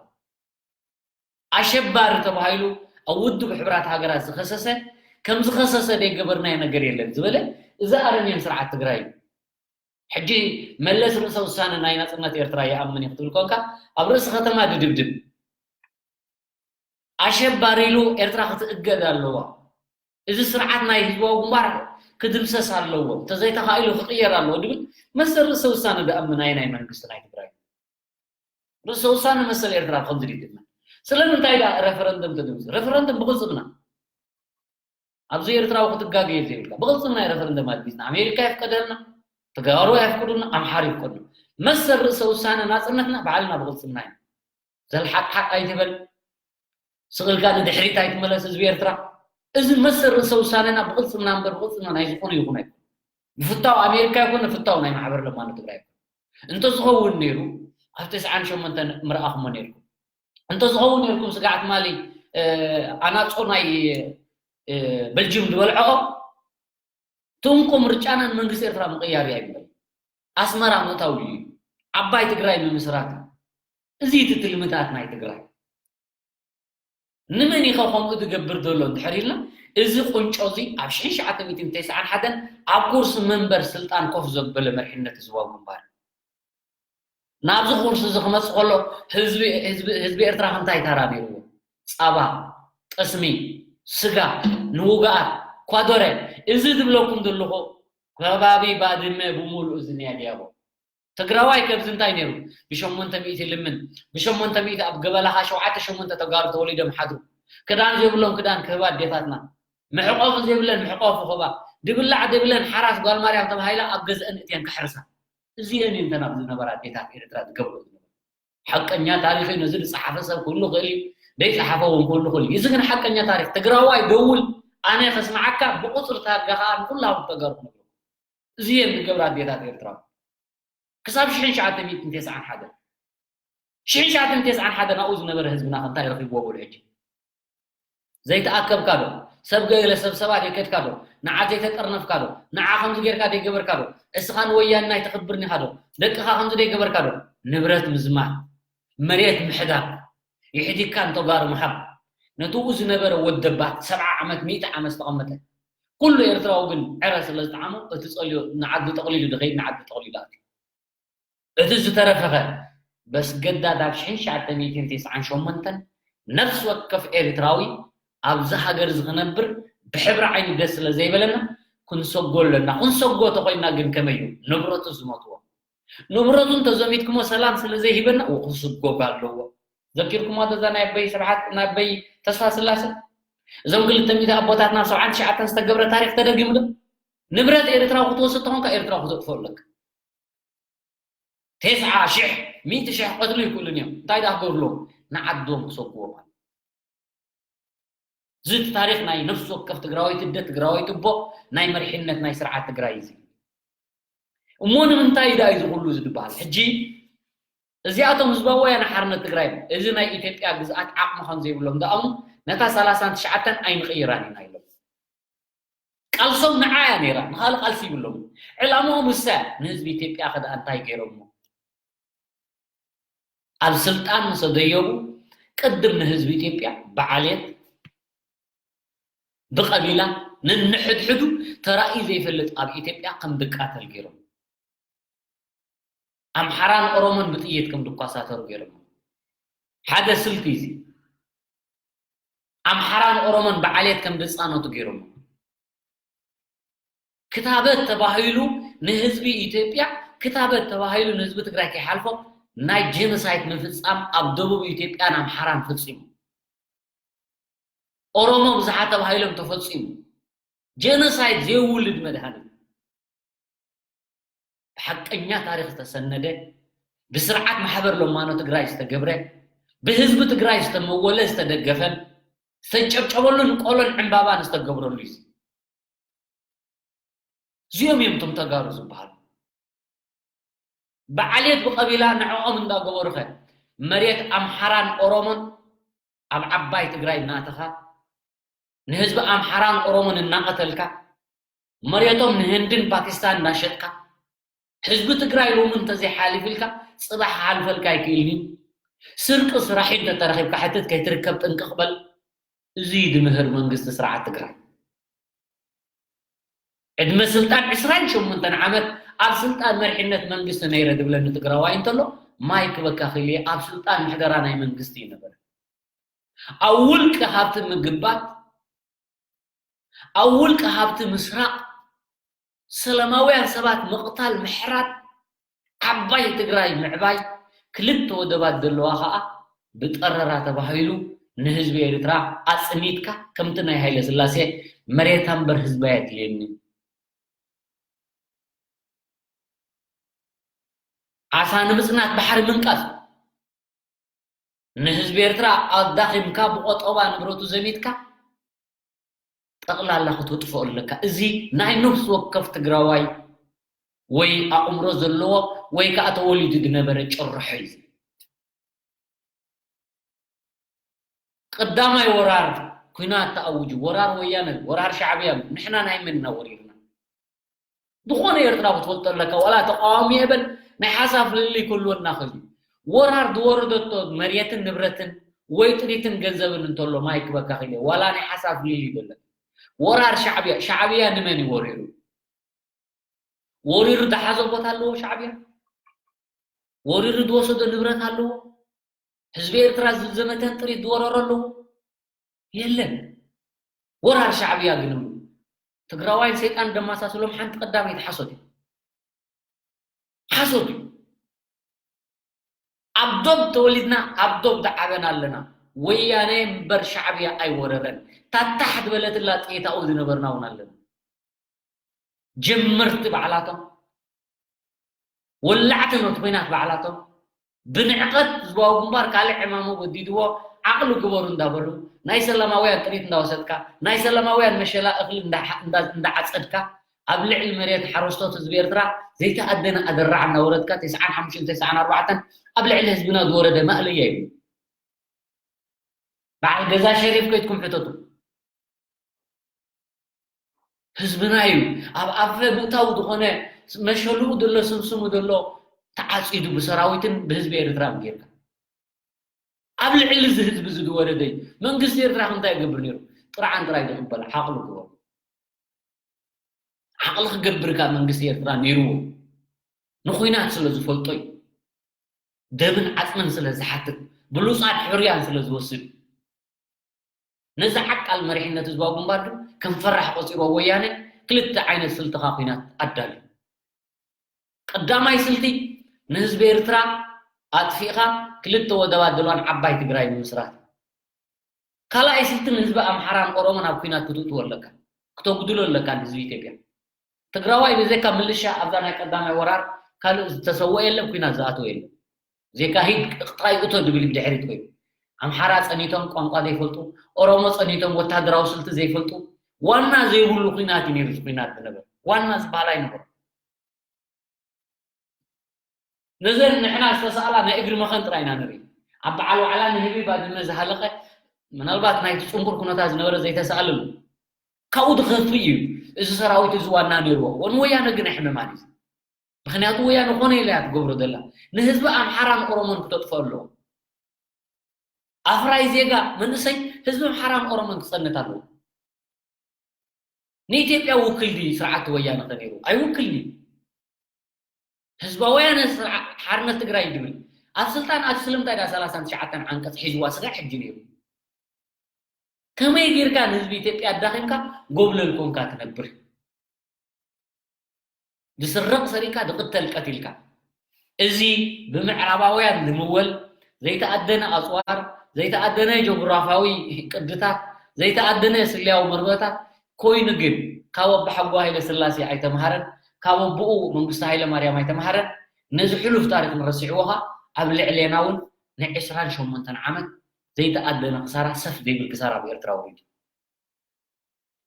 ኣሸባሪ ተባሂሉ ኣብ ውድብ ሕቡራት ሃገራት ዝኸሰሰ ከም ዝኸሰሰ ዘይገበርናዮ ነገር የለን ዝበለ እዚ ኣረሜን ስርዓት ትግራይ እዩ። ሕጂ መለስ ርእሰ ውሳነ ናይ ናጽነት ኤርትራ ይኣምን እዩ ክትብል ኮንካ ኣብ ርእሲ ከተማ ድድብድብ ኣሸባሪ ኢሉ ኤርትራ ክትእገድ ኣለዋ። እዚ ስርዓት ናይ ህዝባዊ ግንባር ክድምሰስ ኣለዎ። እንተዘይተኻኢሉ ክቕየር ኣለዎ ድብል መሰል ርእሰ ውሳነ ድኣምን ኣየናይ መንግስቲ ናይ ትግራይ? ርእሰ ውሳነ መሰል ኤርትራ ከምዚ ድዩ ድምን? ስለምንታይ ዳ ረፈረንደም ተደምስ? ረፈረንደም ብቕልጽምና ኣብዚ ኤርትራዊ ክትጋገየ ዘይብልካ ብቕልጽምና እዩ ረፈረንደም ኣድሚፅና። ኣሜሪካ የፍቀደልና፣ ተጋሩ የፍቅዱና፣ ኣምሓር ይፍቀዱ። መሰል ርእሰ ውሳነ ናፅነትና ባዕልና ብቕልጽምና እዩ። ዘልሓጥሓጥ ኣይትበል፣ ስቕ ኢልካ ንድሕሪት ኣይትመለስ ህዝቢ ኤርትራ። እዚ መሰል ርእሰ ውሳነና ብቕልጽምና እምበር ብቕልጽምና ናይ ዝኾነ ይኹን ኣይኮነ። ብፍታው ኣሜሪካ ይኹን ብፍታው ናይ ማሕበር ለማኖ ትግራይ ይኹን። እንተዝኸውን ነይሩ ኣብ ተስዓን ሸሞንተን ምረኣኹሞ ነይርኩም። እንተዝኸውን ነይርኩም ስጋዕ ትማሊ ኣናጾ ናይ በልጅም ዝበልዐኦ ትንኮ ምርጫና ንመንግስቲ ኤርትራ ምቕያር እያ ይብል። ኣስመራ ምእታው እዩ። ዓባይ ትግራይ ምምስራት እዩ። እዚ እቲ ትልምታት ናይ ትግራይ። ንመን ኢኸ ከምኡ ዝገብር ዘሎ እንድሕር ኢልና፣ እዚ ቁንጮ እዚ ኣብ ሽሕን ትሽዓተ ሚእትን ተስዓን ሓደን ኣብ ኩርሲ መንበር ስልጣን ኮፍ ዘበለ መሪሕነት ህዝባዊ ግንባር። ናብዚ ኩርሲ እዚ ክመጽእ ከሎ ህዝቢ፣ ህዝቢ፣ ህዝቢ ኤርትራ ክንታይ ታራ ነይርዎ? ጸባ፣ ጠስሚ፣ ስጋ፣ ንውግኣት፣ ኳዶረ፣ እዚ ዝብለኩም ዘለኹ ከባቢ ባድመ ብምሉኡ እዚ ናይ ዲያቦ። ትግራዋይ ከብዚ እንታይ ነይሩ? ብሸሞንተ ሚእቲ ልምን፣ ብሸሞንተ ሚእቲ ኣብ ገበላኻ ሸውዓተ ሸሞንተ ተጋሩ ተወሊዶም ሓድሩ። ክዳን ዘይብሎም ክዳን ክህባ ኣዴታትና። መሕቆፊ ዘይብለን መሕቆፊ ክህባ። ድብላዕ ዘይብለን ሓራስ ጓል ማርያም ተባሂላ ኣብ ገዝአን እትየን ክሕርሳ። እዚአን እየን እተን ኣብ ዝነበራ ኣዴታት ኤርትራ ዝገብሮ ዝነበራ። ሓቀኛ ታሪኽ እዩ። ነዚ ዝጸሓፈ ሰብ ክህሉ ይኽእል እዩ። ዘይጸሓፈ እውን ክህሉ ይኽእል እዩ። እዚ ግን ሓቀኛ ታሪኽ። ትግራዋይ ደውል፣ ኣነ ከስምዓካ፣ ብቁጽሪ ታርጋ ከኣ ንኹላቶም ተጋሩ ክነግረኩም። እዚ እየን ዝገብራ ኣዴታት ኤርትራ። ክሳብ ሽሕን ትሽዓተ ሚእትን ተስዓን ሓደን። ሽሕን ትሽዓተ ሚእትን ተስዓን ሓደን ኣብኡ ዝነበረ ህዝብና ከ እንታይ ረኺብዎ በሉ ሕጂ? ዘይተኣከብካ ዶ? ሰብ ገለ ሰብ ሰባት የከድካ ዶ? ንዓ ዘይተጠርነፍካ ዶ? ንዓ ከምዚ ጌርካ ዘይገበርካ ዶ? እስኻ ንወያነ ናይ ተኽብርን ኢኻ ዶ? ደቅኻ ከምዚ ዘይገበርካ ዶ? ንብረት ምዝማት፣ መሬት ምሕዳግ፣ ይሕዲግካ ንተጋሩ ምሃብ። ነቲ ኣብኡ ዝነበረ ወደባት ሰብዓ ዓመት፣ ሚእቲ ዓመት ዝተቐመጠ ኩሉ ኤርትራዊ ግን ዕረ ስለ ዝጠዓሞ፣ እቲ ጸልዮ ንዓዱ ጠቕሊሉ ዝኸይድ ንዓዱ ጠቕሊሉ ኣትዩ። እቲ ዝተረፈኸ በስገዳድ ኣብ ሽሕን ትሽዓተ ሚእትን ተስዓን ሸሞንተን ነፍሲ ወከፍ ኤርትራዊ ኣብዚ ሃገር እዚ ክነብር ብሕብሪ ዓይኒ ደስ ስለ ዘይበለና ክንሰጎ ኣለና። ክንሰጎ ተኾይንና ግን ከመይ እዩ? ንብረቱ ዝሞትዎ። ንብረቱ እንተዘሚትኩሞ ሰላም ስለ ዘይሂበና፣ ው ክስጎግ ኣለዎ። ዘኪርኩሞ ዶ እዛ ናይ ኣበይ ስብሓት፣ ናይ ኣበይ ተስፋ ስላሰ? እዞም ክልተ ሚእቲ ኣቦታትና ኣብ ሰብዓን ትሽዓተን ዝተገብረ ታሪኽ ተደጊሙ ዶ? ንብረት ኤርትራዊ ክትወስድ ተኾንካ ኤርትራዊ ክተጥፍኦ ኣለካ። ተስዓ ሽሕ፣ ሚእቲ ሽሕ ክቐትሉ ይኽእሉን እዮም። እንታይ ደኣ ክገብርሎም? ንዓዶም ክሰጉዎም ማለት። እዚ እቲ ታሪኽ ናይ ነፍሲ ወከፍ ትግራወይቲ ኣደ፣ ትግራወይቲ ኣቦ፣ ናይ መሪሕነት ናይ ስርዓት ትግራይ እዩ። እሞ ንምንታይ ደኣ እዩ እዚ ኩሉ እዚ ዝበሃል? ሕጂ እዚኣቶም ህዝባዊ ወያነ ሓርነት ትግራይ፣ እዚ ናይ ኢትዮጵያ ግዝኣት ዓቕሚ ከም ዘይብሎም ደኣ እሞ ነታ ሰላሳን ትሽዓተን ኣይንቕይራን ኢና ኢሎም። ቃልሶም ንዓ እያ ነይራ፣ ንኻልእ ቃልሲ ይብሎም። ዕላምኦም እሳ እያ። ንህዝቢ ኢትዮጵያ ከ ደኣ እንታይ ገይሮሞ? ኣብ ስልጣን ምስ ደየቡ ቅድም ንህዝቢ ኢትዮጵያ ብዓሌት ብቐቢላ ነንሕድሕዱ ተራእዩ ዘይፈልጥ ኣብ ኢትዮጵያ ከም ዝቃተል ገይሮም። ኣምሓራን ኦሮሞን ብጥይት ከም ዝኳሳተሩ ገይሮም። ሓደ ስልቲ እዚ። ኣምሓራን ኦሮሞን ብዓሌት ከም ዝጻነቱ ገይሮም። ክታበት ተባሂሉ ንህዝቢ ኢትዮጵያ፣ ክታበት ተባሂሉ ንህዝቢ ትግራይ ከይሓልፎ ናይ ጄኖሳይድ ምፍጻም ኣብ ደቡብ ኢትዮጵያን ኣምሓራን ፈጺሙ። ኦሮሞ ብዝሓ ተባሂሎም ተፈጺሙ። ጄኖሳይድ ዘይውልድ መድሃኒት። ብሓቀኛ ታሪኽ ዝተሰነደ፣ ብስርዓት ማሕበር ለማኖ ትግራይ ዝተገብረ፣ ብህዝቢ ትግራይ ዝተመወለ፣ ዝተደገፈን ዝተጨብጨበሉን ቆሎን ዕምባባን ዝተገብረሉ እዩ። እዚኦም እዮም እቶም ተጋሩ ዝበሃሉ። ብዓሌት ብቐቢላ ንዕኦም እንዳገበሩኸ መሬት ኣምሓራን ኦሮሞን ኣብ ዓባይ ትግራይ እናእተኻ ንህዝቢ ኣምሓራን ኦሮሞን እናቐተልካ መሬቶም ንህንድን ፓኪስታን እናሸጥካ ህዝቢ ትግራይ ሎሚ እንተዘይሓሊፍልካ ፅባሕ ክሓልፈልካ ኣይክእልን እዩ። ስርቂ ስራሕ እዩ እንተተረኺብካ ሕትት ከይትርከብ ጥንቅቕ በል። እዚ ድምህር መንግስቲ ስርዓት ትግራይ። ዕድመ ስልጣን ዕስራን ሸሞንተን ዓመት ኣብ ስልጣን መሪሕነት መንግስቲ ነይረ ድብለኒ ትግራዋይ እንተሎ ማይ ክበካ ክኢለ ኣብ ስልጣን ምሕደራ ናይ መንግስቲ ይነበረ። ኣብ ውልቂ ሃብቲ ምግባት፣ ኣብ ውልቂ ሃብቲ ምስራቕ፣ ሰላማውያን ሰባት ምቕታል፣ ምሕራድ፣ ዓባይ ትግራይ ምዕባይ፣ ክልተ ወደባት ዘለዋ ኸኣ ብጠረራ ተባሂሉ ንህዝቢ ኤርትራ ኣጽኒትካ ከምቲ ናይ ሃይለ ስላሴ መሬታ እምበር ህዝባ የድልየኒ። ዓሳ ንምጽናት ባሕሪ ምንቃዝ። ንህዝቢ ኤርትራ ኣዳኺምካ ብቆጠባ ንብረቱ ዘሚትካ ጠቕላላ ክትውጥፎ ኣለካ። እዚ ናይ ነፍሲ ወከፍ ትግራዋይ ወይ ኣእምሮ ዘለዎ ወይ ከዓ ተወሊዱ ዝነበረ ጭርሖ እዩ። ቀዳማይ ወራር ኩናት ተኣውጁ። ወራር ወያነ፣ ወራር ሻዕብያ፣ ንሕና ናይ መን ኢና ወሪርና? ዝኾነ ኤርትራዊ ክትፈልጦ ኣለካ። ዋላ ተቃዋሚ የበል ናይ ሓሳብ ፍልልይ ክህልወና ክእል እዩ። ወራር ዝወረደቶ መሬትን ንብረትን ወይ ጥሪትን ገንዘብን እንተሎ ማይ ክበካ ክእል እየ። ዋላ ናይ ሓሳብ ፍልልይ ዘለካ። ወራር ሻዕብያ፣ ሻዕብያ ንመን እዩ ወሪሩ? ወሪሩ ዝሓዞ ቦታ ኣለዎ ሻዕብያ? ወሪሩ ዝወሰዶ ንብረት ኣለዎ? ህዝቢ ኤርትራ ዝዘመተን ጥሪት ዝወረሮ ኣለዎ? የለን። ወራር ሻዕብያ ግን እሞ ትግራዋይን ሰይጣን ደማሳስሎም ሓንቲ ቀዳመይቲ ሓሶት እዩ። ሓሶት እዩ። ኣብ ዶብ ተወሊድና ኣብ ዶብ ዝዓበና ኣለና። ወያነ እምበር ሻዕብያ ኣይወረረን። ታታሕ ዝበለትላ ጥይት ኣብኡ ዝነበርና እውን ኣለና። ጀመርቲ ባዕላቶም፣ ወላዕቲ ኖት ኮይናት ባዕላቶም፣ ብንዕቐት ህዝባዊ ግንባር ካልእ ዕማሙ ወዲድዎ ዓቕሊ ግበሩ እንዳበሉ፣ ናይ ሰላማውያን ጥሪት እንዳወሰድካ፣ ናይ ሰላማውያን መሸላ እኽሊ እንዳ-፣ እንዳ-፣ እንዳዓጸድካ፣ ኣብ ልዕሊ መሬት ሓረስቶት ህዝቢ ኤርትራ ዘይተኣደነ ኣደራዕ እናወረድካ፣ ተስዓን ሓሙሽተን ተስዓን ኣርባዕተን ኣብ ልዕሊ ህዝብና ዝወረደ ማእለያ እዩ። በዓል ገዛ ሸሪፍ ከይድኩም ሕተቱ። ህዝብና እዩ። ኣብ ኣፈ ምእታው ዝኾነ መሸልኡ ዘሎ ስምስሙ ዘሎ ተዓጺዱ ብሰራዊትን ብህዝቢ ኤርትራ ጌርካ። ኣብ ልዕሊ እዚ ህዝቢ እዚ ዝወረደ እዩ። መንግስቲ ኤርትራ ከ እንታይ ይገብር ነይሩ? ጥርዓን ጥራይ ዝቕበል ዓቕሊ ግበሩ። ዓቕሊ ክገብር ካብ መንግስቲ ኤርትራ ነይርዎ። ንኹናት ስለ ዝፈልጦ እዩ። ደምን ዓጽምን ስለ ዝሓትት፣ ብሉጻት ሕሩያን ስለ ዝወስድ። ነዚ ዓቃል መሪሕነት ህዝባዊ ግንባር ግን ከም ፈራሕ ቆጺርዎ ወያነ ክልተ ዓይነት ስልቲ ካብ ኹናት ኣዳልዩ። ቀዳማይ ስልቲ ንህዝቢ ኤርትራ ኣጥፊእኻ ክልተ ወደባት ዘለዋን ዓባይ ትግራይ ምምስራት። ካልኣይ ስልቲ ንህዝቢ ኣምሓራን ኦሮሞን ኣብ ኲናት ክትእትዎ ኣለካ፣ ክተጉድሎ ኣለካ ንህዝቢ ኢትዮጵያ። ትግራዋይ ብዘይካ ምልሻ ኣብዛ ናይ ቀዳማይ ወራር ካልእ ዝተሰወአ የለን፣ ኲናት ዝኣተወ የለን። ዜካ ሂድ ጥራይ እቶ ድብል ድሕሪት ኮይኑ ኣምሓራ ጸኒቶም ቋንቋ ዘይፈልጡ፣ ኦሮሞ ጸኒቶም ወታደራዊ ስልቲ ዘይፈልጡ፣ ዋና ዘይብሉ ኲናት እዩ ነይሩ። እዚ ኲናት ዝነበር ዋና ዝበሃል ኣይነበረ። ነዘን ንሕና ዝተሰኣላ ናይ እግሪ መኸን ጥራይ ኢና ንርኢ። ኣብ በዓል ዋዕላ ንህቢ ባድመ ዝሃለኸ ምናልባት ናይቲ ጽንኩር ኩነታት ዝነበረ ዘይተሰኣለሉ ካብኡ ዝኸፍእ እዩ። እዚ ሰራዊት እዚ ዋና ነይርዎ እኮ ንወያነ ግን ኣይሕመማን እዩ። ምኽንያቱ ወያነ ኮነ ኢላ እያ ትገብሮ ዘላ። ንህዝቢ ኣምሓራን ኦሮሞን ክተጥፍኦ ኣለዎ። ኣፍራይ ዜጋ መንእሰይ ህዝቢ ኣምሓራን ኦሮሞን ክጸንት ኣለዎ። ንኢትዮጵያ ውክል ድዩ ስርዓት ወያነ ከ ነይሩ? ኣይውክልን እዩ። ህዝባውያን ስርዓ-፣ ሓርነት ትግራይ ድብል ኣብ ስልጣን ኣትዩ ስለምንታይ ዳ ሰላሳን ትሽዓተን ዓንቀጽ ሒዝዋ ስጋዕ ሕጂ ነይሩ? ከመይ ጌርካ ንህዝቢ ኢትዮጵያ ኣዳኺምካ ጎብለል ኮንካ ትነብር? ዝስረቕ ሰሪቕካ፣ ዝቕተል ቀቲልካ። እዚ ብምዕራባውያን ዝምወል ዘይተኣደነ ኣጽዋር፣ ዘይተኣደነ ጀግራፋዊ ቅድታት፣ ዘይተኣደነ ስልያዊ መርበታት ኮይኑ ግን ካብ ኣቦሓጎ ሃይለ ስላሴ ኣይተምሃረን፣ ካብ ኣቦኡ መንግስቱ ሃይለ ማርያም ኣይተምሃረን። ነዚ ሕሉፍ ታሪኽ ንረስዕዎ ኸኣ ኣብ ልዕሌና እውን ንዕስራን ሸሞንተን ዓመት ዘይተኣደነ ክሳራ፣ ሰፍ ዘይብል ክሳራ ኣብ ኤርትራ ወሪዱ።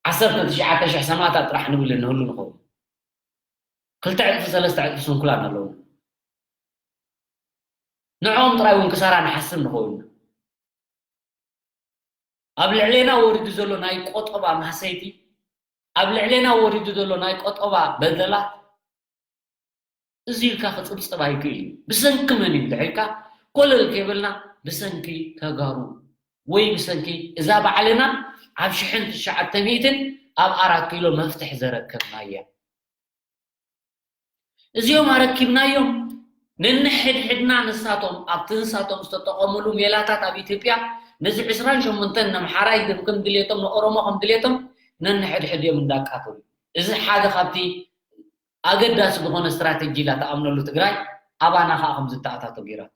ዓሰርተ ትሽዓተ ሽሕ ሰማእታት ጥራሕ ንብል ንህሉ ንኸውን። ክልተ ዕጥፊ ሰለስተ ዕጥፊ ስንኩላን ኣለዉ። ንዕኦም ጥራይ እውን ክሳራ ንሓስብ ንኸውን። ኣብ ልዕሌና ወሪዱ ዘሎ ናይ ቆጠባ ማህሰይቲ፣ ኣብ ልዕሌና ወሪዱ ዘሎ ናይ ቆጠባ በደላት እዚ ኢልካ ክጽብጸብ ኣይክእል እዩ። ብሰንኪ መን እዩ እንድሕር ኢልካ፣ ኮለል ከይበልና ብሰንኪ ተጋሩ ወይ ብሰንኪ እዛ ባዕልና ኣብ ሽሕን ትሽዓተ ሚእትን ኣብ ኣራት ኪሎ መፍትሕ ዘረከብናያ። እዚኦም ኣረኪብናዮም ነንሕድሕድና ንሳቶም ኣብቲ ንሳቶም ዝተጠቐሙሉ ሜላታት ኣብ ኢትዮጵያ ነዚ ዕስራን ሸሞንተን ነምሓራይ ደም ከም ድሌቶም ንኦሮሞ ከም ድሌቶም ነንሕድሕድ እዮም እንዳቃተሉ። እዚ ሓደ ካብቲ ኣገዳሲ ዝኾነ ስትራተጂ ኢላ ትኣምነሉ ትግራይ ኣባና ከዓ ከም ዝተኣታቶ ገይራቶ።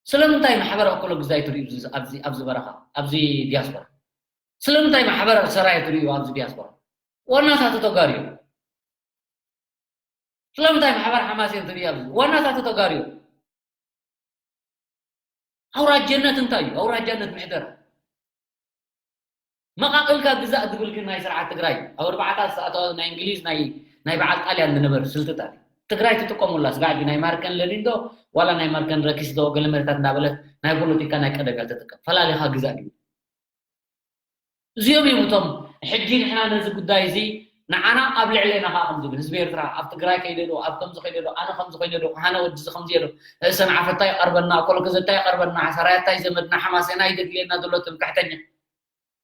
ስለምንታይ ማሕበር ኣኮሎግዛይ ትርእዩ ኣብዚ፣ ኣብዚ፣ ኣብዚ በረኻ፣ ኣብዚ ዲያስፖራ? ስለምንታይ ማሕበር ሰራየ ትርእዩ ኣብዚ ዲያስፖራ? ዋናታት ተጋሩ እዮም። ስለምንታይ ማሕበር ሓማሴን ትርእዩ ኣብዚ? ዋናታት ተጋሩ እዮም። ኣውራጀነት እንታይ እዩ? ኣውራጃነት ምሕደራ። መቓቕልካ ግዛእ ዝብል ግን ናይ ስርዓት ትግራይ ኣብ ኣርባዓታት ዝተኣተወ ናይ እንግሊዝ ናይ፣ ናይ በዓል ጣልያን ዝነበረ ስልትታት እዩ። ትግራይ ትጥቀሙላ ስጋዕ ናይ ማርከን ለሊንዶ ዋላ ናይ ማርከን ረኪስ ዶ ገለ መሬታት እንዳበለት ናይ ፖለቲካ ናይ ቀደም እያ ትጥቀም። ፈላሊኻ ግዛእ ድብል። እዚኦም እዮም እቶም ሕጂ ንሕና ነዚ ጉዳይ እዚ ንዓና ኣብ ልዕሌና ከዓ ከምዚ ይብል። ህዝቢ ኤርትራ ኣብ ትግራይ ከይደ ዶ፣ ኣብ ከምዚ ከይደ ዶ፣ ኣነ ከምዚ ኮይነ ዶ፣ ሃነ ወዲ እዚ ከምዚ ኢለ ዶ፣ ርእሰን ዓፈታ ይቐርበና፣ ኮለኮዘታ ይቐርበና፣ ሰራያታ ይዘመድና፣ ሓማሴና ይደግልየና ዘሎ ትምክሕተኛ።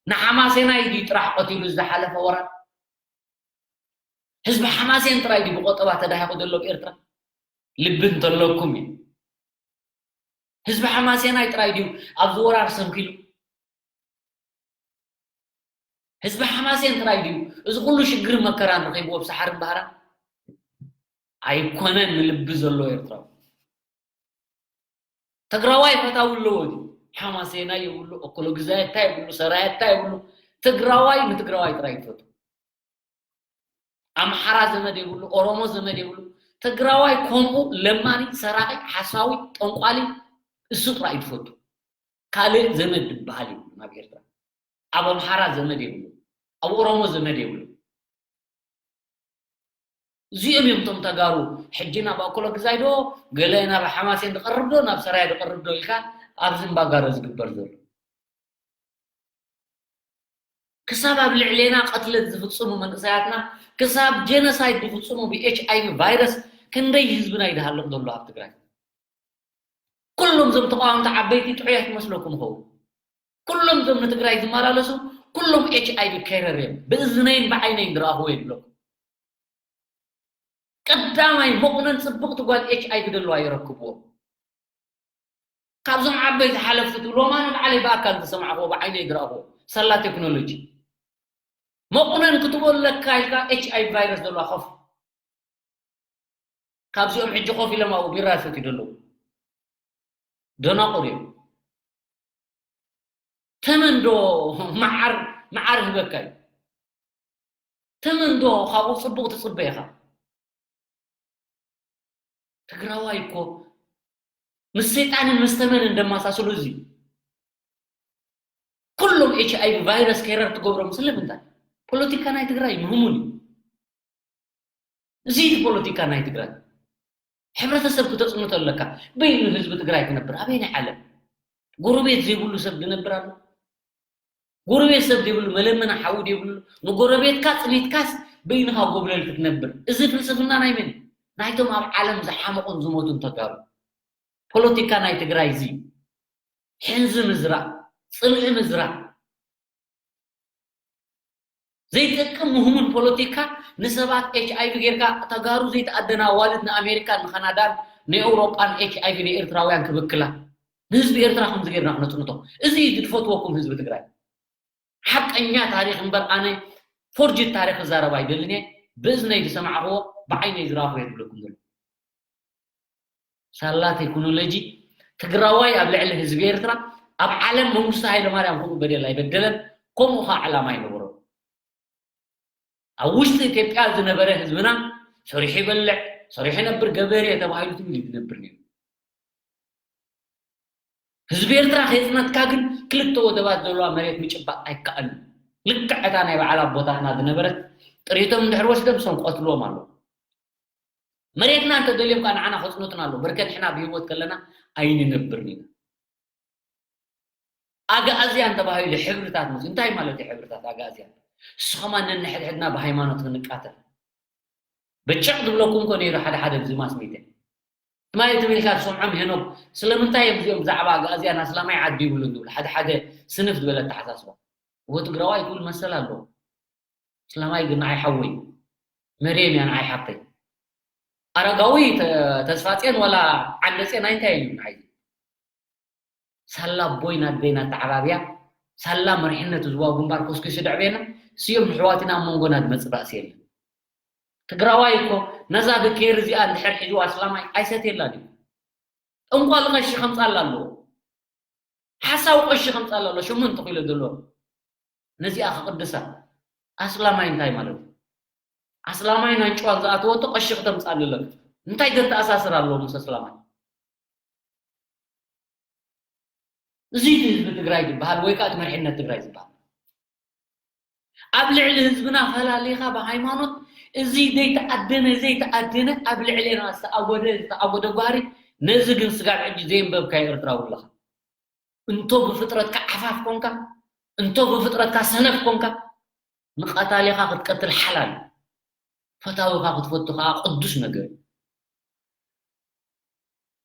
ንሓማሴናይ ድዩ ጥራሕ ቀቲሉ ዝሓለፈ ወራር? ህዝቢ ሓማሴን ጥራይ ድዩ ብቆጠባ ተዳሂቑ ዘሎ ኣብ ኤርትራ? ልቢ እንተለኩም እዩ። ህዝቢ ሓማሴናይ ጥራይ ድዩ ኣብዚ ወራር ሰንኪሉ? ህዝቢ ሓማሴን ጥራይ ድዩ እዚ ኩሉ ሽግር መከራን ረኺብዎ ኣብ ሰሓርን ባህራን? ኣይኮነን፣ ንልቢ ዘሎ ኤርትራዊ። ትግራዋይ ፈታዊ ኣለዎ ድዩ? ሓማሴናይ የብሉ፣ እኩሎ ግዛየታ የብሉ፣ ሰራየታ የብሉ። ትግራዋይ ንትግራዋይ ጥራይ ይፈቱ። ኣምሓራ ዘመድ የብሉ፣ ኦሮሞ ዘመድ የብሉ። ትግራዋይ ከምኡ ለማኒ፣ ሰራቂ፣ ሓሳዊ፣ ጠንቋሊ እሱ ጥራይ እዩ ዝፈቱ። ካልእ ዘመድ ዝበሃል የብሉ ናብ ኤርትራ። ኣብ ኣምሓራ ዘመድ የብሉ፣ ኣብ ኦሮሞ ዘመድ የብሉ። እዚኦም እዮም እቶም ተጋሩ ሕጂ ናብ ኣኮሎ ግዛይ ዶ ገለ ናብ ሓማሴን ዝቐርብ ዶ ናብ ሰራየ ዝቐርብ ዶ ኢልካ ኣብዚ እምባጋሮ ዝግበር ዘሎ። ክሳብ ኣብ ልዕሌና ቅትለት ዝፍጽሙ መንእሰያትና፣ ክሳብ ጀኖሳይድ ዝፍጽሙ ብ ኤች ኣይ ቪ ቫይረስ ክንደይ ህዝብና ይድሃልቕ ዘሎ ኣብ ትግራይ። ኩሎም እዞም ተቃወምቲ ዓበይቲ ጥዑያት ይመስለኩም ይኸውን። ኩሎም እዞም ንትግራይ ዝመላለሱ ኩሎም ኤች ኣይ ቪ ካረር እዮም። ብእዝነይን ብዓይነይን ዝረኣኽዎ የብለኩም። ቀዳማይ መቑነን ጽብቕቲ ጓል ኤች ኣይ ቪ ደለዋ ይረክብዎ። ካብዞም ዓበይቲ ሓለፍቲ ትብልዎም ኣነ ባዕለይ ብኣካል ዝሰማዕኽዎ ብዓይነይ ዝረኣኽዎ ሳላ ቴክኖሎጂ። መቑነን ክትበለካ ኢልካ ኤች ኣይ ቪ ቫይረስ ዘለዋ ኮፍ ካብዚኦም ሕጂ ኮፍ ኢሎም ኣብኡ ቢራ ይሰትዩ ዘለዉ ደናቑር እዮም። ተመን ዶ መዓር መዓር ህበካ እዩ። ተመን ዶ ካብኡ ጽቡቕ ትጽበ ኢኻ። ትግራዋይ እኮ ምስ ሰይጣንን ምስ ተመንን ደመሳስሉ እዚ ኩሎም ኤች ኣይ ቪ ቫይረስ ካረር ትገብሮም ስለምንታይ? ፖለቲካ ናይ ትግራይ ምህሙን እዩ። እዚ እዩ ፖለቲካ ናይ ትግራይ። ሕብረተሰብ ክተፅንቶ ኣለካ። በይኑ ህዝቢ ትግራይ ክነብር ኣበይናይ ዓለም? ጎረቤት ዘይብሉ ሰብ ዝነብር ኣሎ? ጎረቤት ሰብ ዘይብሉ መለመኒ ሓዊ ዘይብሉ ንጎረቤትካ ፅኒትካስ በይንኻ ጎብለል ክትነብር። እዚ ፍልስፍና ናይ መን እዩ? ናይቶም ኣብ ዓለም ዝሓመቑን ዝሞቱን ተጋሩ። ፖለቲካ ናይ ትግራይ እዚ እዩ። ሕንዚ ምዝራእ፣ ፅልኢ ምዝራእ፣ ዘይጠቅም ምህሙን ፖለቲካ ንሰባት ኤች ኣይ ቪ ጌርካ ተጋሩ ዘይተኣደነ ኣዋልድ ንኣሜሪካን ንካናዳን ንኤውሮጳን ኤች ኣይ ቪ ንኤርትራውያን ክብክላ ንህዝቢ ኤርትራ ከምዚ ጌርና ክነፅንቶ። እዚ እዩ ዝፈትወኩም ህዝቢ ትግራይ። ሓቀኛ ታሪክ እምበር ኣነ ፎርጅድ ታሪክ ክዛረብ ኣይደልን እየ። ብእዝነይ ዝሰማዕክዎ ብዓይነይ ዝረኣኽዎ እየ ዝብለኩም ዘሎ። ሳላ ቴክኖሎጂ ትግራዋይ ኣብ ልዕሊ ህዝቢ ኤርትራ ኣብ ዓለም መንግስቲ ሃይለማርያም ከምኡ በደል ኣይበደለን። ከምኡ ከዓ ዕላማ ኣይነበሮን። ኣብ ውሽጢ ኢትዮጵያ ዝነበረ ህዝብና ሰሪሑ ይበልዕ ሰሪሑ ይነብር ገበሬ ተባሂሉ ትብል እዩ ዝነብር ነይሩ። ህዝቢ ኤርትራ ከየፅነትካ ግን ክልተ ወደባት ዘለዋ መሬት ምጭባጥ ኣይከኣልን። ልክዕ እታ ናይ በዓል ኣቦታትና ዝነበረት ጥሪቶም እንድሕር ወስዶም ሰም ቀትልዎም ኣለዉ። መሬትና እንተደልዮም ከዓ ንዓና ከፅኑትና ኣለዉ። በርከ ንሕና ብህይወት ከለና ኣይንነብርን ኢና። ኣግኣዝያን ተባሂሉ ሕብርታት ምስ እንታይ ማለት እዩ ሕብርታት ኣግኣዝያን? ንስኸማ ነንሕድሕድና ብሃይማኖት ክንቃተል በጭቕ ዝብለኩም እኮ ነይሩ ሓደ ሓደ ብዚ ማስ ሚድያ። ትማሊ ትም ኢልካ ትሰምዖም ሄኖክ ስለምንታይ እዮም እዚኦም ብዛዕባ ኣግኣዝያን ኣስላማይ ዓዲ ይብሉ ዝብሉ ሓደ ሓደ ስንፍ ዝበለ ኣተሓሳስባ። እዎ ትግራዋይ ክብል መሰል ኣለዎ። ኣስላማይ ግን ንዓይ ሓወይ መርየም እያ ንዓይ ሓብተይ። ኣረጋዊ ተስፋፅዮን ዋላ ዓንደፅዮን ኣይንታይ እዩ ንዓይ ሳላ ኣቦይ ናደይ ናተዓባብያ ሳላ መሪሕነት ህዝባዊ ግንባር ኮስኪሱ ደዕቤና ስዮም ንሕዋትና ኣብ መንጎና ዝመፅእ ባእሲ የለን። ትግራዋይ እኮ ነዛ ብኬር እዚኣ እንድሕር ሒዝዋ ኣስላማይ ኣይሰትየላን እዩ። ጠንቋሊ ቀሺ ከምፃላ ኣለዎ። ሓሳዊ ቀሺ ከምፃላ ኣለዎ። ሽሙ እንተኺሎ ዘለዎ ነዚኣ ክቅድሳ ኣስላማይ እንታይ ማለት እዩ? ኣስላማይ ናንጭዋን ዝኣተወቶ ቀሺ ክተምፃሉ ኣለካ። እንታይ ዘተኣሳስር ኣለዎ ምስ ኣስላማይ? እዚ ህዝቢ ትግራይ ዝበሃል ወይ ከዓ መሪሕነት ትግራይ ዝበሃል ኣብ ልዕሊ ህዝብና ፈላሊኻ ብሃይማኖት እዚ ዘይተኣደነ ዘይተኣደነ ኣብ ልዕሌና ዝተኣጎደ ዝተኣጎደ ጓህሪ ነዚ ግን ስጋብ ሕጂ ዘየንበብካዮ ኤርትራዊ ኣለኻ እንቶ ብፍጥረትካ ዓፋፍ ኮንካ እንቶ ብፍጥረትካ ሰነፍ ኮንካ ንቐታሊኻ ክትቀትል ሓላል ፈታዊኻ ክትፈቱ ከዓ ቅዱስ ነገር እዩ።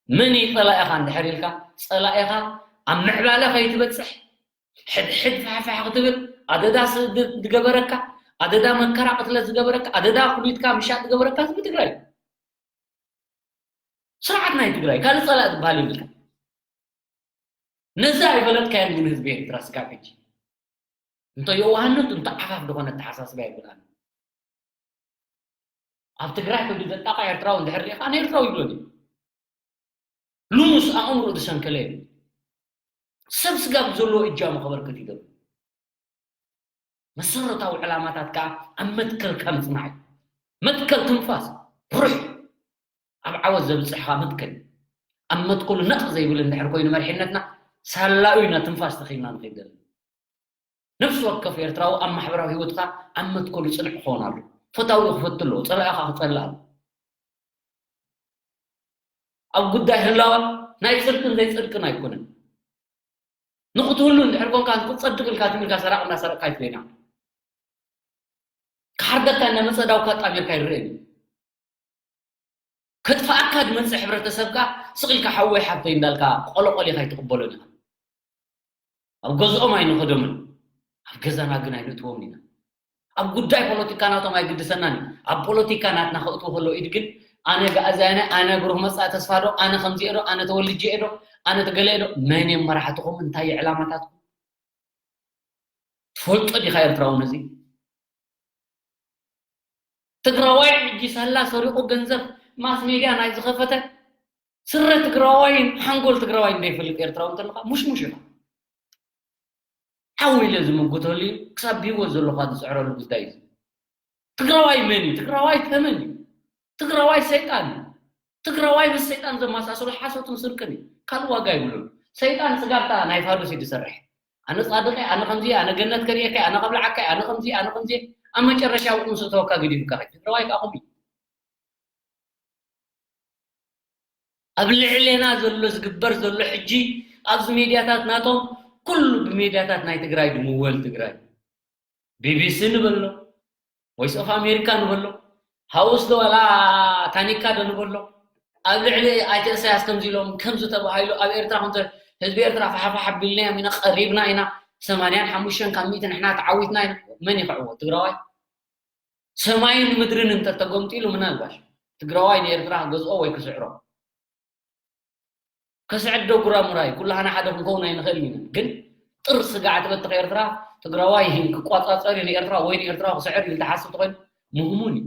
መን እዩ ጸላኢኻ እንድሕር ኢልካ፣ ጸላኢኻ ኣብ ምዕባለ ከይትበጽሕ፣ ሕድሕድ ፋሕፋሕ ክትብል፣ ኣደዳ ስእዲ ዝገበረካ፣ ኣደዳ መከራ ቅትለት ዝገበረካ፣ ኣደዳ ኩሊትካ ምሻጥ ዝገበረካ ህዝቢ ትግራይ እዩ። ስርዓት ናይ ትግራይ፣ ካልእ ጸላኢ ዝበሃል የብልካ። ነዚ ኣይፈለጥካዮን ግን ህዝቢ ኤርትራ ስጋብ ሕጂ። እንተ የዋህነት፣ እንተ ዓፋፍ ዝኾነ ኣተሓሳስባ የብልካን። ኣብ ትግራይ ከይዱ ዘጣቕዕ ኤርትራዊ እንድሕር ርኢኻ፣ ኣነ ኤርትራዊ ይብለኒ። ልሙስ ኣእምሮ ዝሰንከለ የለን። ሰብ ስጋብ ዘለዎ እጃሙ ከበርክት ይገብር። መሰረታዊ ዕላማታት ከዓ ኣብ መትከልካ ምጽናዕ እዩ። መትከል ትንፋስ፣ ሩሕ፣ ኣብ ዓወት ዘብጽሕኻ መትከል። ኣብ መትከሉ ነቕ ዘይብል እንድሕር ኮይኑ መሪሕነትና፣ ሳላኡ ኢና ትንፋስ ተኺልና ንኸይድ ዘለና። ነፍሲ ወከፍ ኤርትራዊ ኣብ ማሕበራዊ ህይወትካ ኣብ መትከሉ ጽኑዕ ክኸውን ኣሎ። ፈታዊ ክፈቱ ኣለዎ፣ ጸላኢኻ ክጸልእ ኣለዎ። ኣብ ጉዳይ ህላወ ናይ ጽድቅን ዘይጽድቅን ኣይኮነን። ንኽትህሉ እንድሕር ኮንካ ክትጸድቅ ኢልካ ትም ኢልካ ሰራቕ እንዳሰረቕካ ኣይትበይና። ክሓርደካ እናመጸ ዳውካ ኣጣሚርካ ይረኣየኒ። ከጥፍኣካ ዝመጽእ ሕብረተሰብካ ስቕ ኢልካ ሓወይ ሓብተይ እንዳልካ ቆለቆሊኻ ኣይትቕበሎን ኢኻ። ኣብ ገዝኦም ኣይንኸዶምን፣ ኣብ ገዛና ግን ኣይነእትዎም ኢና። ኣብ ጉዳይ ፖለቲካ ናቶም ኣይግድሰናን እዩ። ኣብ ፖለቲካ ናትና ከእትዎ ከሎ ኢድ ግን ኣነ ጋእዛያነ፣ ኣነ ብሩህ መጻኢ ተስፋ ዶ፣ ኣነ ከምዚኤ ዶ፣ ኣነ ተወልጄ ዶ፣ ኣነ ተገለኤ ዶ፣ መን እዮም መራሕትኹም፣ እንታይ እዩ ዕላማታትኩም? ትፈልጦ ዲኻ ኤርትራዊ ነዚ? ትግራዋይ ሕጂ ሳላ ሰሪቑ ገንዘብ ማስ ሜድያ ናይ ዝኸፈተ ስረ ትግራዋይን ሓንጎል ትግራዋይን ዘይፈልጥ ኤርትራዊ እንተለኻ ሙሽሙሽ ኢኻ። ሓው ኢለ ዝምጉተሉ እዩ፣ ክሳብ ብህይወት ዘለኹ ዝፅዕረሉ ጉዳይ እዩ። ትግራዋይ መን እዩ? ትግራዋይ ተመን እዩ። ትግራዋይ ሰይጣን እዩ። ትግራዋይ ምስ ሰይጣን ዘመሳሰሉ ሓሶትን ስርቅን እዩ። ካልእ ዋጋ ይብሉን። ሰይጣን ስጋብታ ናይ ፋዱስ እዩ ዝሰርሕ። ኣነ ጻድቕ እየ፣ ኣነ ከምዚ እየ፣ ኣነ ገነት ከርእየካ እየ፣ ኣነ ከብልዓካ እየ፣ ኣነ ከምዚ እየ፣ ኣነ ከምዚ እየ። ኣብ መጨረሻ ኣብኡ ምስ እተወካ ገዲፉካ ከይድ። ትግራዋይ ከኣ ከምኡ እዩ። ኣብ ልዕሌና ዘሎ ዝግበር ዘሎ ሕጂ ኣብዚ ሜድያታት ናቶም ኩሉ ብሜድያታት ናይ ትግራይ ድምወል ትግራይ ቢቢሲ ንበሎ፣ ቮይስ ኦፍ ኣሜሪካ ንበሎ፣ ሃውስ ዶ ዋላ ታኒካ ዶ ንበሎ፣ ኣብ ልዕሊ ኣይተ እሳያስ ከምዚ ኢሎም ከምዚ ተባሂሉ ኣብ ኤርትራ ከምዚ ህዝቢ ኤርትራ ፋሕፋሕ ኣቢልናዮም ኢና፣ ቀሪብና ኢና፣ ሰማንያን ሓሙሽተን ካብ ሚእቲ ንሕና ተዓዊትና ኢና። መን ይኽዕዎ? ትግራዋይ? ሰማይን ምድርን እንተተገምጢሉ ምናልባሽ ትግራዋይ ንኤርትራ ክገዝኦ ወይ ክስዕሮ ከስዕድ ዶ ጉራሙራይ? ኩላህና ሓደ ክንከውን ኣይንኽእልን ኢና። ግን ጥር ስጋዕ ትበትኽ ኤርትራ ትግራዋይ ክቋጻጸር እዩ ንኤርትራ ወይ ንኤርትራ ክስዕር ኢሉ ዝሓስብ ተኾይኑ ምህሙን እዩ።